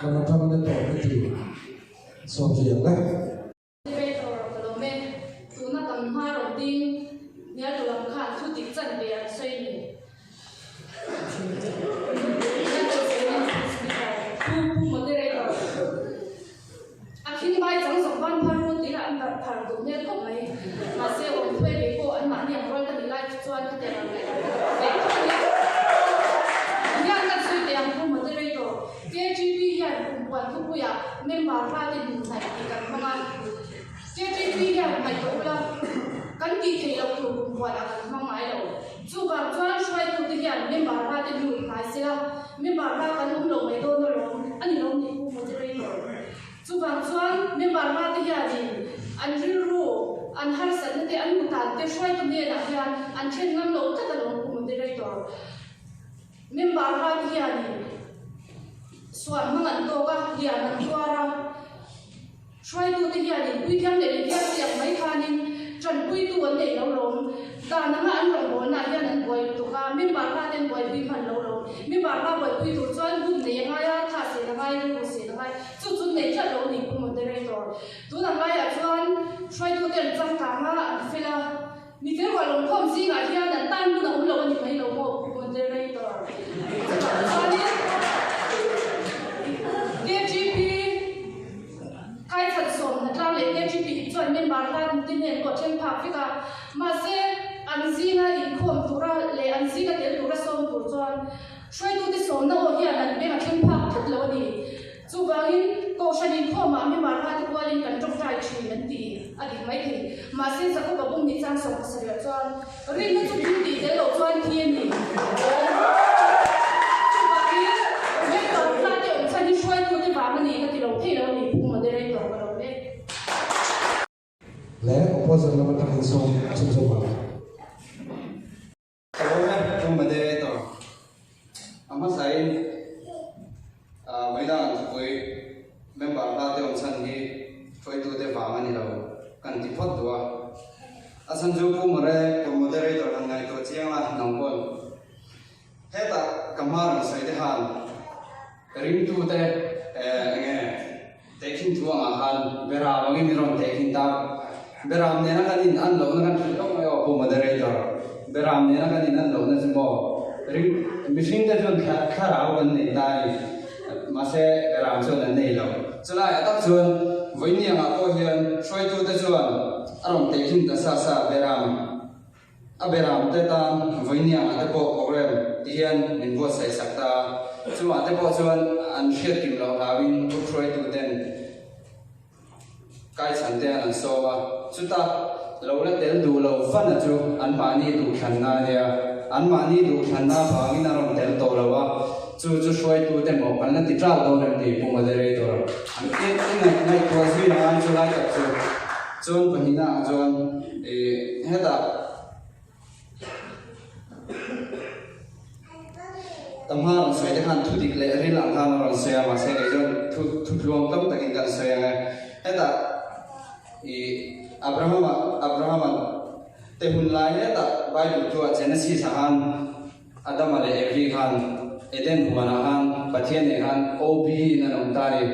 lam atangin a tawp ka ti sawm zui ang le. Elevator ka lawm e. Tuna kan hma rawn ding hnial tu lam khan thu dik chan ve an sawi ni. Pu Pu Moderator. A khing vai chang zawng van phar rut ila an barh phar duh hmel khawp mai. Mahse awm thuai ve pawh an mahni ang rual ka nih lai chu chuan ka tel ang leh ang ka duh ve tho a nia. Hian kan sawi teh ang pu Moderator, KGP hian kum puan thupuiah member fate hmun hnaih tih kan hmang a. KGP hian ngaihtuah ula kan tih theih loh tur kum puanah kan hmang ngai lo. Chuvang chuan hruaitute hian member fate hmun hnai sela member fa kan awm lo mai dawn alawm a ni lo ni pu Moderator. Chuvang chuan member fate hianin an rilru, an harsatna te, an mutan te hruaitu hnenah hian an then ngam lo tlat alawm pu Moderator. Member fate hianin suan hmang an tawk a, lian an tuar a. Hruaitute hianin puithiam leh mithiam tiang mai khanin tanpuitu an nei lo lawm. Dan anga an rawngbawlnaah hian an buai lutuk a, member hla ten buaipui hman lo lawm. Member hla buaipui tur chuan hun nei a ngai a, tha sen a ngai, rilru sen a ngai. Chu chu nei tlat lo ni Pu Moderator. Tun ang laiah chuan hruaitute an changkang a, an fel a. Mi fel ruah lawmkhawm zingah hian an tan hun a awm lo a ni mai lo maw Pu Moderator? Chuanin KGP Kaikhat sawmna tlang leh KGP hi chuan member hlan te hnen pawh then phak vek a, mahse an zinga inkhawm tura leh an zinga tel tura sawm tur chuan hruaitute sawmna aw hian an beng a thleng phak tlat lo a ni. Chuvangin, Kohhran inkhawmah member hate kualin kan tawngtai thin an ti a dik mai thei. Mahse, Jakob-a bum ni chang 70ah chuan rinna chu thil tih tel loh chuan thi a ni. Chuvangin, member hlate awm chhan hi hruaitute vang a ni ka ti lo thei lo a ni, Pu Moderator ka lo mek. Leh opposite lam atangin sawm chhunzawm ang. Ka lo e, Pu Moderator. A hmasain Maidan thupui member hla te awm chhan hi hruaitute vang a ni lo kan ti phawt duh a. A chhan chu Pu More, Pu Moderator han ngaihtuah chiang la nang pawn hetah ka hma rawn sawi te khan ringtute eng nge Tehkhin thu angah khan Beram angin min rawn tehkhin ta. Beram nena kan in an lohna kan hrilh lawk mai aw Pu Moderator. Beram nena kan in an lohna chu maw ring mihring te chuan thlarau kan nei ta a ni. Mahse Beram chuan an nei lo. Chulaiah tak chuan vawiini angah pawh hian hruaitute chuan a rawn tehkhin ta sa sa Beram. A beram te tan vawiiniangah te pawh program ti hian min buatsaih sak ta a, chungah te pawh chuan an hriat kim loh hlauin group hruaitu ten kaichhan te an sawm a, chuta lo la tel duh lo fana chu anmahni duhthlanna a nia, anmahni duhthlanna vangin a rawn tel tawh lo a, chu chu hruaitu te maw kan la ti ṭak dawn em ni Pu Moderator? An i ngaihtuah zui ang a chulai tak chu. Chuan pahnihna ah chuan ih hetah ka hma rawn sawi te khan thu dik leh ril ang khan a rawn sawi a mahse kei chuan thu thu tluang tam takin kan sawi ang e hetah ih Abrahama Abrahama te hun lai hetah Bible thu ah Genesis ah khan Adama leh Evi khan Eden huanah khan Pathian nen khan OB in an awm ta a ni.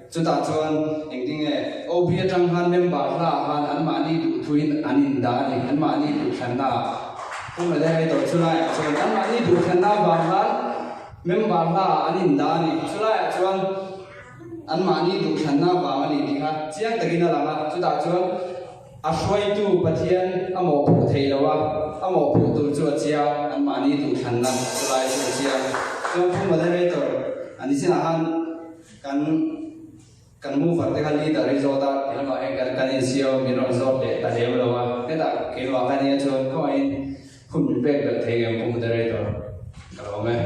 Chutah chuan engtin nge OB atang khan member hlaah khan anmahni duhthuin an indah a ni, anmahni duhthlanna ah. Pu Moderator, chulaiah chuan anmahni duhthlanna avang khan member hlaah an indah a ni. Chulaiah chuan anmahni duhthlanna avang a ni tih kha chiang takin a lang a, chutah chuan A hruaitu Pathian a mawhphuh thei lo a, a mawhphuh tur chu a chiang, anmahni duhthlanna chulai chu a chiang. Chuan Pu Moderator, a ni chinah khan kan kan mover te kha leader hi zawt a, ti lamah hian kan kan insiam min rawn zawt leh ta lem lo a, hetah keimah ka nia chuan khawngaihin hun min pek belh thei ngem Pu Moderator, ka lawm e.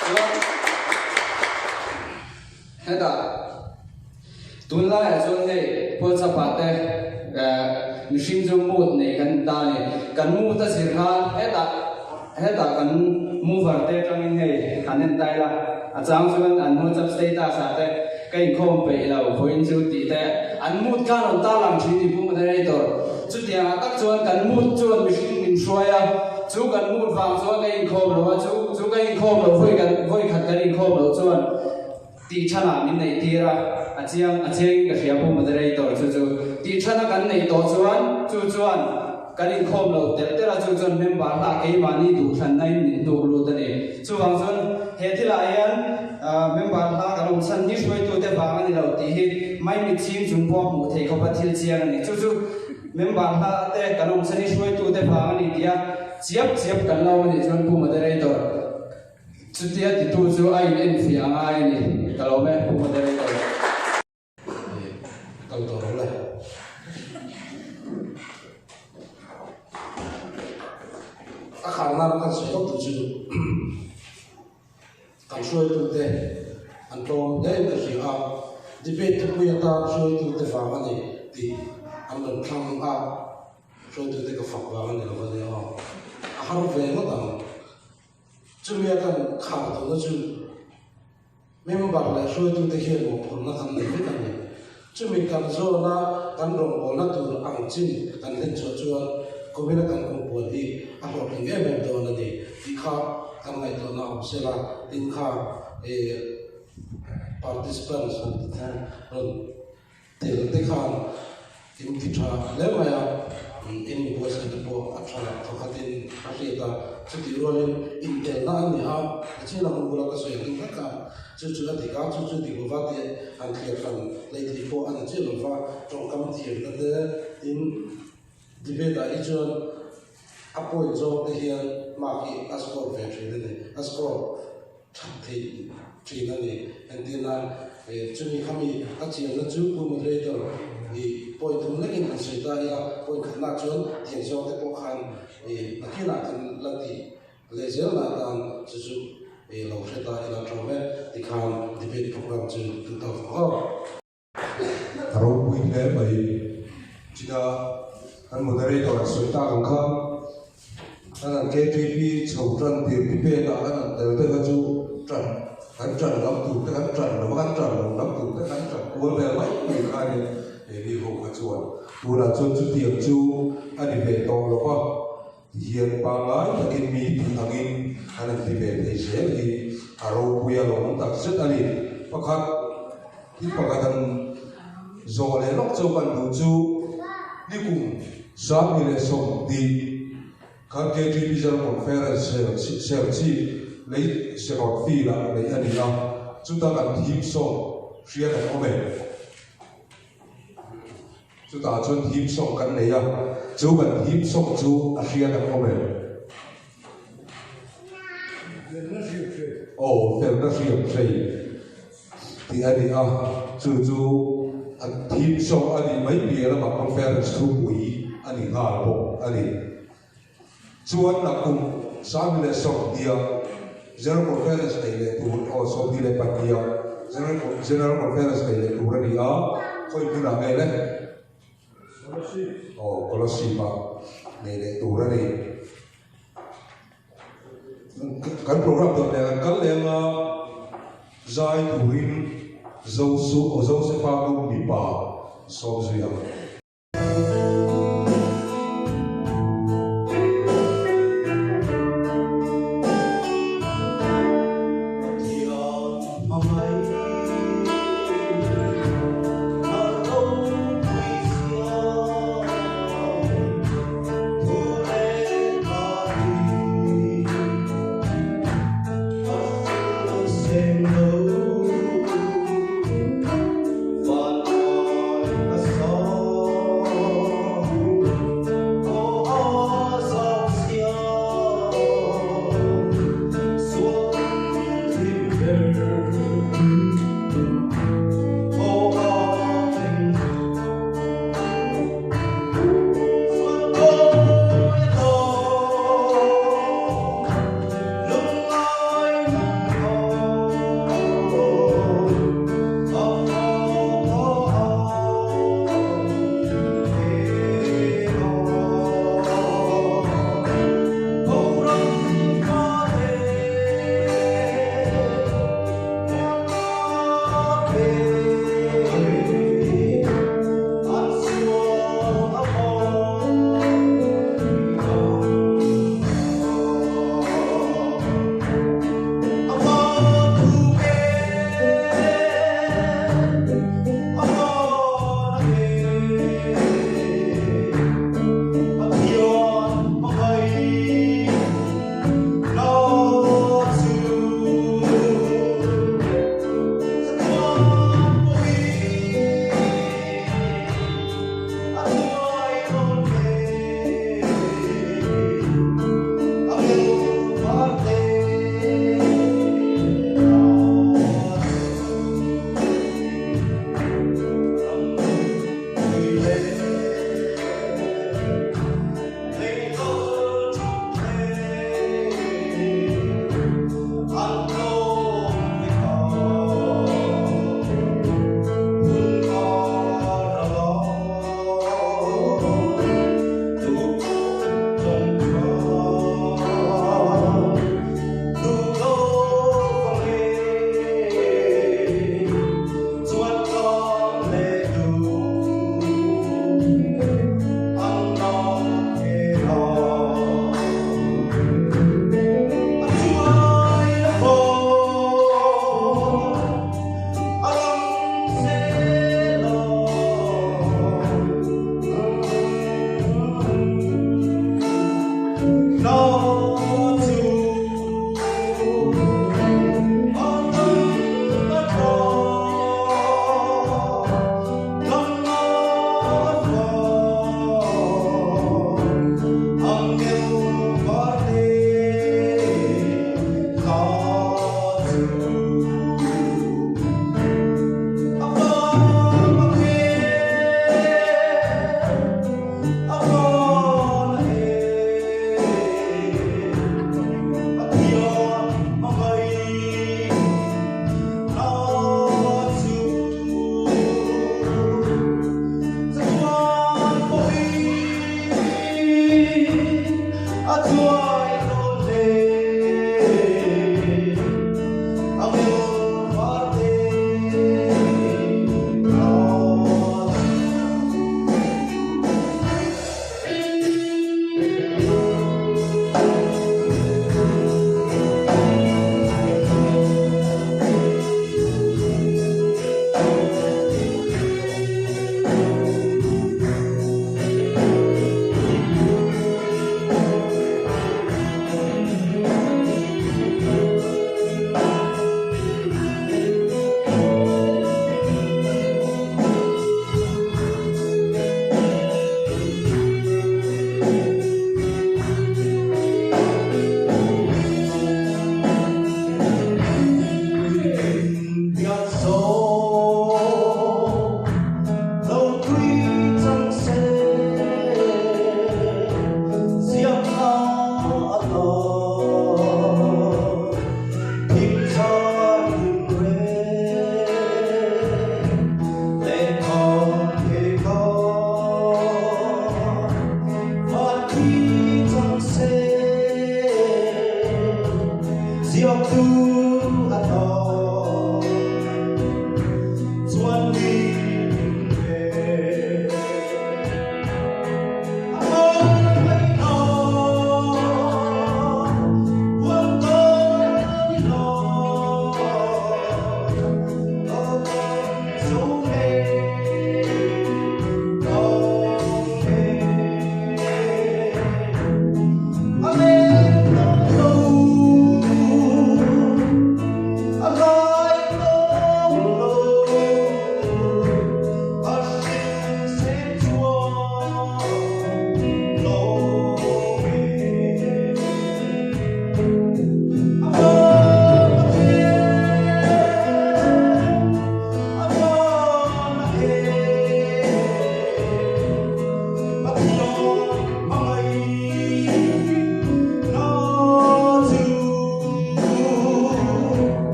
Chuan. Hetah tunlaiah chuan hei WhatsApp ah te mihring chu mood nei kan ta a ni. Kan mood a zir khan hetah hetah kan mover te atangin hei han en ta ila a chang chuan an WhatsApp status ah te ka inkhawm peih lo vawiin chu tih te an mood khan rawn tarlang thin ni Pu Moderator. Chutiangah tak chuan kan mood chuan mihring min hruai a, chu kan mood vang chuan ka inkhawm lo a, chu chu ka inkhawm lo vawi kan vawi khat kan inkhawm loh chuan tih thanah min neih tir a, a chiang a chiangin ka hria Pu Moderator chu chu tih thana kan neih tawh chuan chu chuan kan inkhawm lo telh telh a, chu chuan member hlah keimahni duhthlanna in min hnuk lut a ni. Chuvang chuan he thilah hian member hla kan awm chhan hi hruaitute vang a ni lo tih hi maimit chhing chung pawh a hmuh theih khawp a thil chiang a ni. Chu chu member hla te kan awm chhan hi hruaitute vang a ni tih a chiap chiap kan lo a nih chuan Pu Moderator chutia titu chu a in enfiah a ngai a ni. Ka lawm e Pu Moderator. Kal tawh lo le. A kharna kan sawi lawk tur chu kan hruaitute an tlawm hle in ka hria a, debate thupui atan hruaitute vang a ni tih an rawn thlang a, hruaitute ka fak vang a ni lo va nia aw. A har ve ngawt ang. Chumi a kan khar duhna chu member leh hruaitute hian mawhphurhna kan nei vek a ni. Chumi kan zawna kan rawngbawlna tur ang chin kan hlen chhuah chuan kumin a kan kumpuan hi a hlawhtling em em dawn a ni tih kha kan ngaihtuahna awm sela tin kha participants rawn Tel te khan in ti tha hle mai a, in inbuatsaih te pawh a tha thawkhatin a hriat a, chutih rualin intelna a ni a, nichin a hun bula ka sawi ang vek a, chu chu a dik a, chu chu dik lova tih han thliar hran lei theih pawh a ni chiah lova, tawngkam thiamna te tin debate ah hi chuan a point zawng te hian mark hi a score ve thin a ni, a score that theih thin a ni. Entirna, chumi khami a chianna chu Pu Moderator i point thum lekin han sawi ta ila, point khatna chuan tiang zawng te pawh khan nakinah kan la tih leh zelna atan chu chu lo hre ta ila tawm e, tikhan debate program chu kan tawk ang aw. A ropui hle mai. China kan moderator an sawi tak ang kha kan an KTP chho tan tir ti pek ah kan an tel te kha chu tan kan tan lam tur te kan tan lo a kan tan lo lam tur te kan tan kual vel mai mai kha ania keini ho kha chuan tunah chuan chutiang chu a ni ve tawh lo va tihian pangngai takin mi tih angin an inti ve thei zel hi a ropui a lawm tak zet a ni. Pakhat. Thil pakhat an zawh leh lawk chauh kan duh chu nikum 2010 khan KTP General Conference Serchhip lei Serrawt Field ah neih a ni a, chuta kan theme song hria kan awm e. Chutah chuan theme song kan nei a, chu kan theme song chu a hria kan awm e. Aw, felna hriam hrei. Tih a ni a, chu chu a theme song a nih mai piah lamah conference thupui a ni nghal bawk a ni. Chuan nakum 2020 General Conference neih leh tur aw 22 General General Conference neih leh tur a ni a, khawi hmunah nge le? Aw Kolasib ah neih leh tur a ni. Kan program dawt leh kan kal leh anga zai turin Zosu aw Josefa kum mipa sawm zui ang.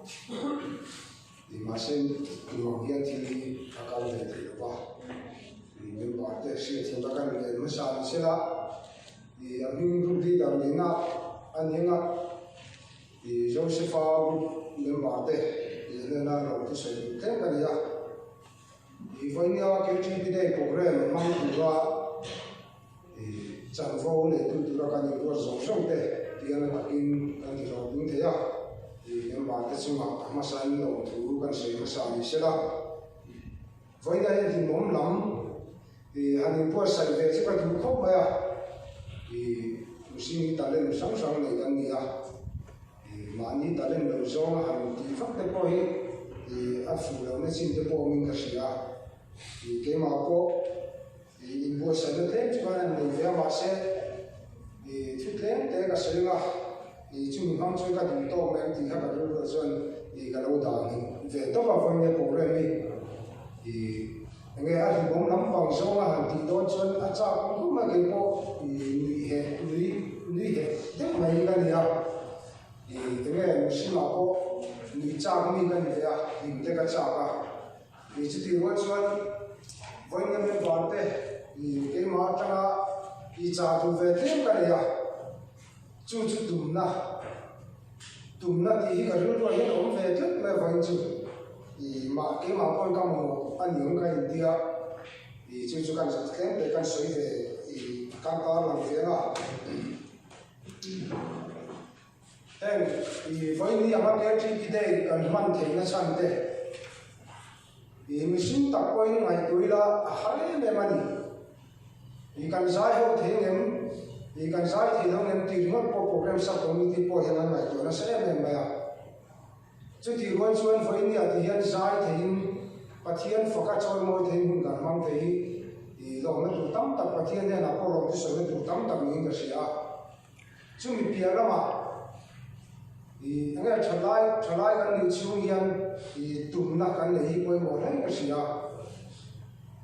I mahse tum ang hian thil hi a kal ve thei lo va, i member te hriatthiamna kan ngen hmasa ni sela, i a hming group leader nihna a ni anga i Josepha group member te i hnena lo thusawi duh tlem ka ni a. I vawinia KTP Day programme hmang tura i chanvo neitu tura kan inruat zawng zawng te pian takin kan ti hlawhtling thei a, i member te chungah a hmasa in lawmthu kan sawi hmasa ni sela. Vawinia hian hlimawm lam i han inbuatsaih ve chu ka duh khawp mai a, i mihring hi talent hrang hrang nei kan ni a. Mahni talent lo zawnga han tih vak te pawh hi a fuh lohna chin te pawh awmin ka hria. Keimah pawh inbuatsaihna tlem chu kan han nei ve a, mahse thu tlem te ka sawi anga chumi hmang chuan ka duh tawk mai ang tih kha ka rilruah chuan ka lo dah ve tawp a, vawiin program hi enge a hlimawm lampang zawnga han tih dawn chuan a chak awm khawp mai keipawh nuih heh nui nui heh deuh mai ka ni a ih enge mihringah pawh nuih chak mi ka ni ve a hlim te ka chak a ih chutih rual chuan vawiin member te ih keimah atanga ih chah duh ve tlem ka nei a chu chu tumna Tumna tih hi ka rilruah hian a awm ve tlat mai avangin chu ih mah keimah pawhin ka mamawh a ni ang ka intia ih chu chu kan tlem te kan sawi ve ih kan tar lang ve ang a. Heng ih vawiin anga KTP Day kan hman theihna chhan te ih mihring tak pawhin ngaihtuah ila a har em em a ni. Ih kan zai ho thei ngem, ih kan zai thei lo ngem tih ringawt pawh program sub committee pawh hian an ngaihtuah nasa em em mai a. Chutih rual chuan vawiin ah ti hian zai theiin Pathian faka chawimawi theiin hun kan hmang thei hi ih lawmna tur tam tak Pathian hnenah pawh lawmte sawina tur tam tak niin ka hria a. Chumi piah lamah ih enge thalai thalai kan nih chhung hian ih tumna kan neih hi pawimawh hle ka hria a.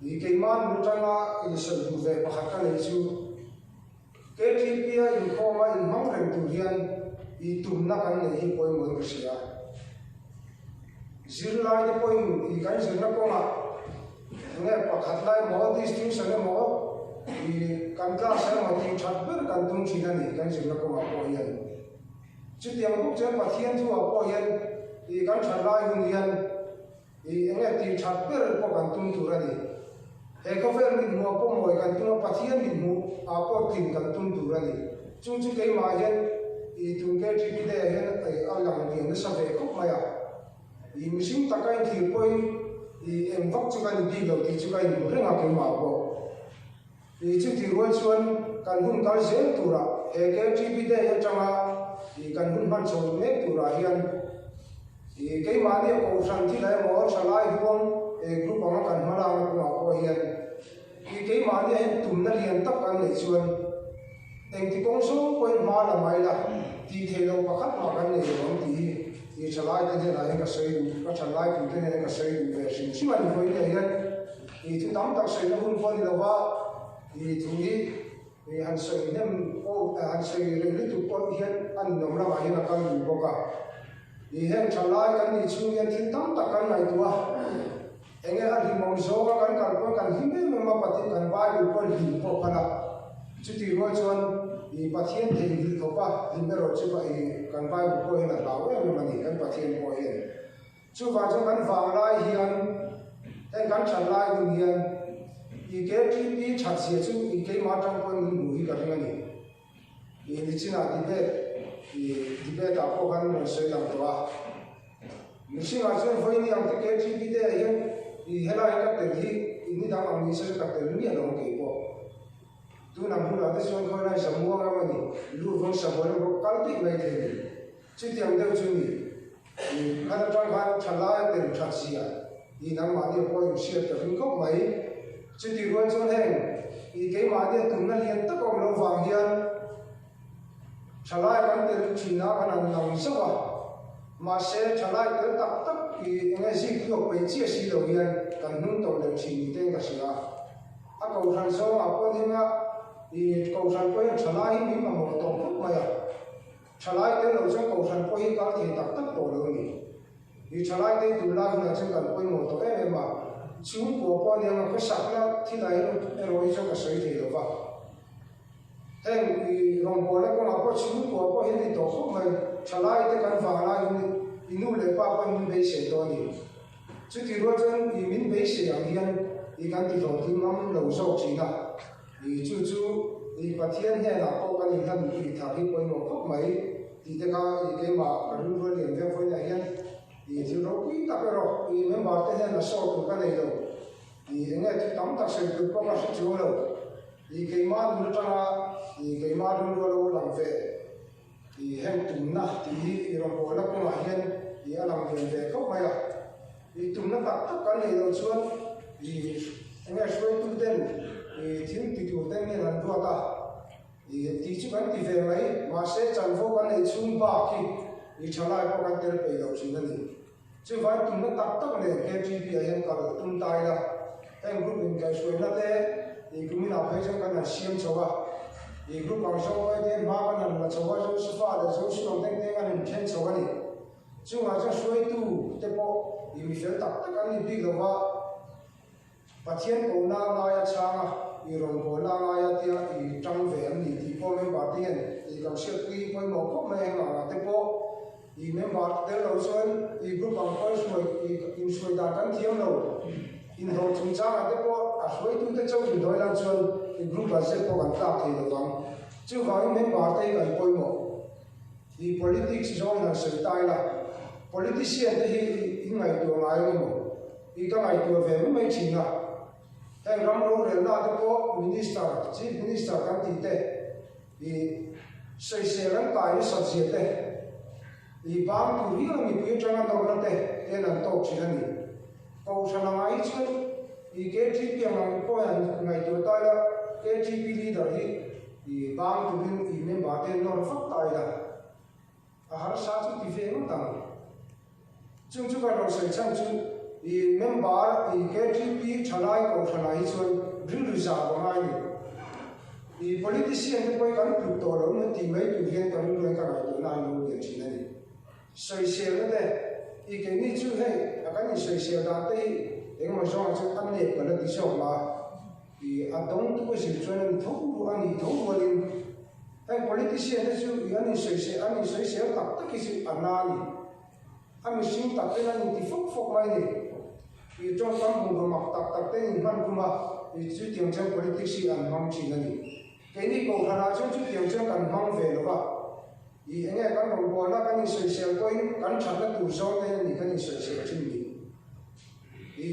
Ih keimah nu tanga insawi duh ve pakhat ka neih chu KTP a inkhawm a inhmang reng tur hian ih tumna kan neih hi pawimawhin ka hria a. Zirlai te pawhin ih kan zirna kawngah enge pakhat lai emaw distinction emaw ih kan class emaw tih that ber kan tum thin a ni kan zirna kawngah pawh hian. Chutiang bawk chuan Pathian thuah pawh hian ih kan that lai hun hian ih enge tih that ber pawh kan tum tur a ni. He khawvel mithmuh ah pawh mawi kan tum a, Pathian mithmuh ah pawh tlin kan tum tur a ni. Chu chu keimah hian ih tun KTP day ah hian a lang lian nasa ve khawp mai a. Ih mihring taka inthlir pawhin ih eng vak chu ka ni bik lo tih chu ka inhmu reng a keimah pawh. Ih chutih rual chuan kan hun kal zel turah he KTP day atanga ih kan hun hman chho mek turah hian ih keimahni a kohhran thil ah emaw thalai huang group anga kan hma lakna kawngah pawh hian ih keimahni ah hian tumna lian tak kan neih chuan engti kawng zawng pawhin hma la mai la tih theih loh pakhat mah kan nei lo ang tih hi ih thalai te hnenah hian ka sawi duh ka thalai pui te hnenah ka sawi duh ve hrim hrim a ni vawiin ah hian ih thu tam tak sawina hun pawh a ni lo va ih thu hi Ih han sawi hnem pawh eh han sawi rei lutuk pawh hian a ninawm lamah hian a kal duh bawk a. Ih heng tha lai kan nih chhung hian thil tam tak kan ngaihtuah a, enge a hlimawm zawnga kan kal pawn kan hlim em em a, Pathian kan Bible pawn hlim pawh khan a, chutih rual chuan ih Pathian theihnghilh khawp a, hlim erawh chu ih kan Bible pawh hian a hlau em em a ni, kan Pathian pawh hian. Chuvang chuan kan vang lai hian heng kan that lai hun hian i KTP that zia chu i keimah atang pawhin min hmuh hi ka ring a ni. I nichinah debate i debate ah pawh khan rawn sawi lang tawh a. Mihringah chuan vawiin ang te KTP te ah hian i helai ka tel hi i nidang ang ni se chu ka tel miah lo ang keipawh. Tunang hunah te chuan khawilai Zamua ram a ni, Lurvawng Sabual ram kal daih mai thei a ni. Chutiang deuh chu ni. I khat atang khan thalai a tel that zia i nangmahni a pawh inhriat ka ring khawp mai. Chutih rual chuan heng i keimahni a tumna lian tak a awm loh vang hian thalai kan tel thin a kan han lang zauh a, mahse thalai tel tak tak i enge zik tluak peih chiah si lo hian kan hnung tawlh leh thin ni ten ka hria a. A kohhran zawngah pawh heng a i kohhran pawh hian thalai hi min mamawh tawh khawp mai a. Thalai tel lo chuan kohhran pawh hi kal thei tak tak tawh lo a ni. I thalai te tunlai hunah chuan kan pawimawh tawh em em a, chhungkua pawh aniang a khawsakna thilai erawh hi chuan ka sawi thei lo va. Heng i rawngbawlna kawngah pawh chhungkua pawh hian ni tawh khawp mai, thalai te kan vanglai hun i nu leh pa pawhin min beisei tawh a ni. Chuti rual chuan i min beisei ang hian i kan ti hlawhtling ngam lo zawk thin a, i chu chu i Pathian hnenah pawh kan inhlan i thar hi pawimawh khawp mai tih te kha i keimah ka rilru a lian viau vawiinah hian i thil ropui tak erawh i member te hnenah sawi tur ka nei lo, i eng nge thu tam tak sawi tur pawh ka hre chuang lo, i keimah nun atanga i keimah rilru a lo lang ve. I heng tumna tih hi i rawngbawlna kawngah hian i a lang lian ve khawp mai a. I tumna tak tak kan neih loh chuan i eng nge hruaitu ten i thil ti tur ten hian an ruat a, i tih chu kan ti ve mai, mahse chanvo kan neih chhung bak hi i thalai pawh kan tel peih loh thin a ni. Chuvang tumna tak tak nen KTP ah hian kal tum ta ila, heng group inkaihhruaina te i kuminah phei chuan kan han siam chho a, i group ang zawng pawh hian hma kan han la chho a, Josefa leh Joshua ang teng teng an inthen chho a ni. Chungah chuan hruaitu te pawh i mifel tak tak an ni bik lo va, Pathian kohna ngaia chhang a, i rawngbawlna ngaia tia i tang ve an ni tih pawh member te hian i kan hriatpui pawimawh khawp mai heng angah te pawh i member te tel lo chuan i group ang pawh hruai i inhruai dan kan thiam lo. Inhlawh chungchangah te pawh a hruaitute chauh indawi lan chuan i group ah zet pawh kan tlak thei lo vang. Chuvangin member te hi kan pawimawh. I politics zawng han sawi ta ila, politician te hi i ngaihtuah ngai ang emaw? I ka ngaihtuah ve mai mai thin a. Heng ram rorelna te pawh Minister, Chief Minister kan tih te, i sawisel an kai nasat zia te, i bang tur hial a mipui atanga nawrna te ten an tawk thin a ni. Kohhran anga hi chuan i KTP ang ang pawh hian ngaihtuah ta ila, KTP leader hi i bang turin i member te nawr vak ta ila, a harsa chu ti ve ngawt ang. Chung chu ka rawn sawi chhan chu i member i KTP thalai kohhranah hi chuan rilru zau a ngai ni. I politician te pawh hi kan tluk tawh lo emaw tih mai tur hian ka rilru hian ka ngaihtuahna a lo lian thin a ni. Sawiselna te, i keini chu hei a kan insawisel dan te hi engemaw zawngah chuan a nep ka la ti zawk ma, i a dawngtu a zir chuan a ni tho a nih tho rualin heng politician te chu i an insawisel an insawisel tak tak hi chu a na a ni. A mihring tak ten an inti fawk fawk mai ni. I tawngkam bungraw mak tak tak ten inhman kum a, i chutiang chuan politics hi an hmang thin a ni. Keini Kohhranah chuan chutiang chuan kan hmang ve lo va, i enge kan rawngbawlna kan insawisel pawhin kan thatna tur zawng te a ni kan insawisel thin ni. I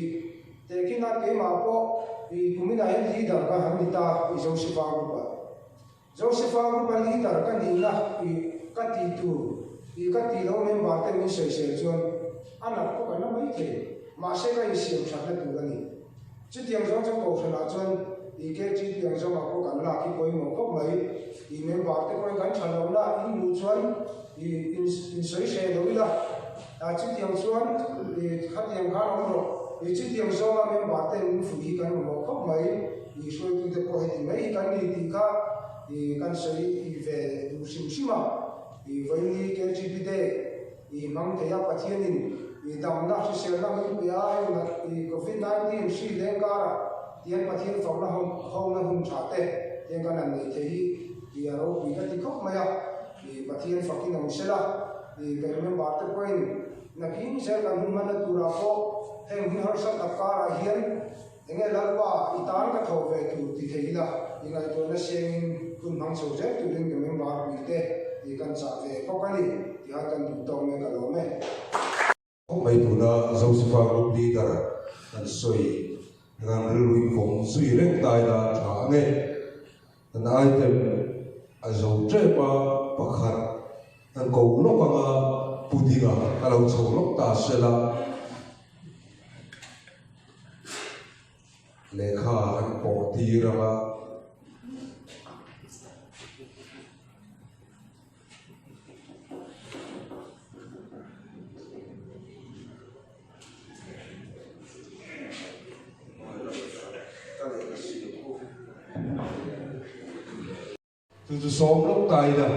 tehkina keimah pawh i kuminah hian leader ka han ni ta i Josepha group ah. Josepha group a leader ka nihna i ka tih tur i ka tih loh member te min sawisel chuan a nat pawh ka na mai thei, mahse ka insiam thatna tur a ni. Chutiang zawng chuan Kohhranah chuan i KTP ang zawngah pawh kan lak hi pawimawh khawp mai. I member te pawhin kan tha lo na in hmuh chuan i in sawi hreh lo ila. Chutiang chuan i khatiang khan awm rawh. I chutiang zawnga member ten min fuih hi kan mamawh khawp mai. I hruaitute pawh heti mai hi kan ni tih kha i kan sawi i ve duh hrim hrim a. I vawiin KTP te I hmang thei a, Pathianin i damna hriselna min pe a, heng i Covid 19 hri leng karah tiang Pathian fakna hona hun tha te tiang kan han nei thei hi i a ropui ka ti khawp mai a, i Pathian fakin awm sela, i kan member te pawhin nakin zel kan hun hmanna turah pawh heng hun harsa tak karah hian enge Lalpa i tan ka tho ve tur ti thei ila i ngaihtuahna siangin hun hmang chho zel turin ka member pui te i kan chah ve bawk a ni tihan kan duh tawk mai ka lawm e. Khawp mai tuna Josepha group leader kan sawi kan rilru in vawng zui reng ta ila tha ang e. Kan item a zo tep a pakhat kan ko lawk anga pudding a ka lo chho lawk ta sela. Lehkha an pawh tir ang a. Chu chu sawm lawk ta ila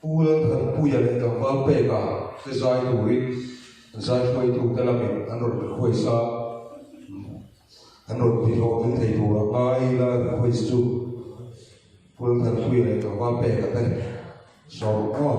Pu Lalthanpuia leh tlangval peka te zai turin. Zai hruaitu te lamin an rawn request a, an rawn ti hlawhtling thei tur a ngai la request chu Pulthanpuia leh tlangval pek a te sawm aw.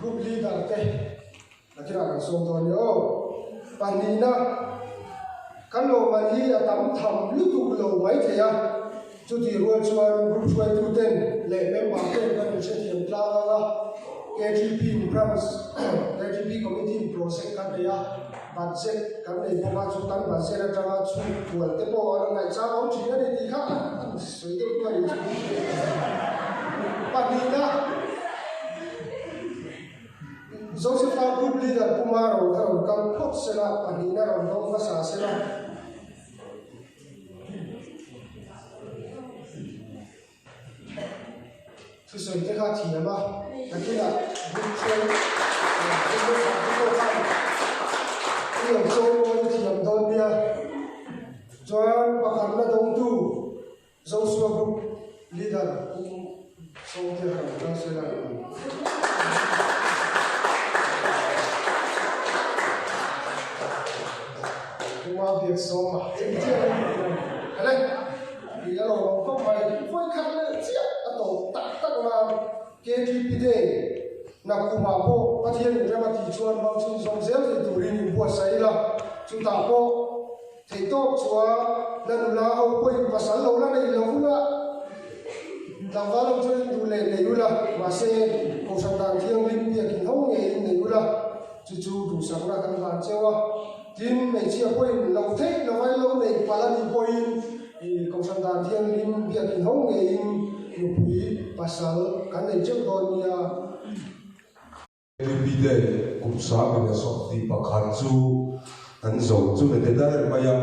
Group leader te nakinah kan sawm dawn ni aw. Pahnihna, kan lawmman hi a tam tham lutuk lo mai thei a, chutih rual chuan group hruaitu ten leh member ten kan inhrethiam tlang ang a, KTP in branch, KTP committee in project kan nei a, budget kan nei bawk a, chu kan budget atanga chhuk kual te pawh an ngaihchang awm thin a ni tih kha an sawi deuh duai a ni chu. Pahnihna. Josepha group leader Pu Maro kha rawn kal phawt sela, pahnihna rawn dawng hmasa sela. Thusawi te kha thiam a, nakinah group hruai group hruai pawh khan i lo chawimawi thiam dawn nia. Chuan pakhatna dawngtu Joshua Group Leader Pu Sawmtea kha rawn kal sela. Pu Mabiaksawma, engtiang a ni tih a ni. Tih a lo awm khawp mai. Vawi khat leh chiah a tawp tak tak nan KTP Day nakumah pawh Pathian in rem a tih chuan hmang chhunzawm zel thei turin in buatsaih ila, chutah pawh theihtawp chuan la nula ho pawhin pasal lo la nei lo ula, tlangval ho chuan in duh leh nei ula, mahse Kohhran dan thianghlim biakin ho ngeiin nei ula, chu chu duhsakna kan hlan cheu a. Tin, hmeichhia pawhin lo theih lo vai lo nei palh a nih pawhin i Kohhran dan thianghlim biakin ho ngeiin nupui pasal kan nei teuh dawn nia. KTP te kum 1021 chu an zo chu ni te dair mai a,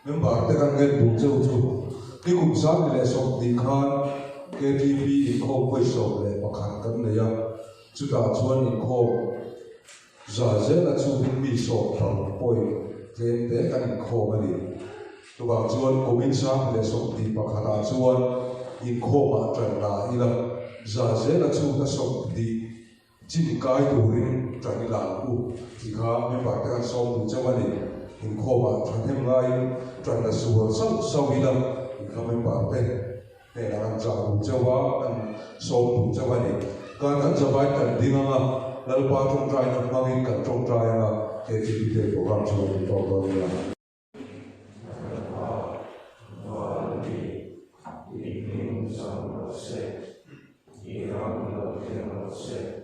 member te kan ngen duh cheu chu. Nikum 2020 khan KTP inkhawm vawi 11 kan nei a, chutah chuan inkhawm za zela chungin mi 16 point tlem te kan inkhawm a ni. Chuvang chuan kumin 2021 ah chuan inkhawmah tan la ila, za zela chhungna 20 chin kai turin tan ila ang u tih kha member te kan sawm duh chauh a ni. Inkhawmah thahnem ngaiin tan la sual sauh sauh ila tih kha member te hnenah kan chah duh chauh a, kan sawm duh chauh a ni. Kan kan zavai kan ding ang a, Lalpa tawngtaina hmangin kan tawngtai ang a, KTP te program chu an ti tawk dawn nia. Val mi, i hming zam rawh se, i ram lo thleng rawh se.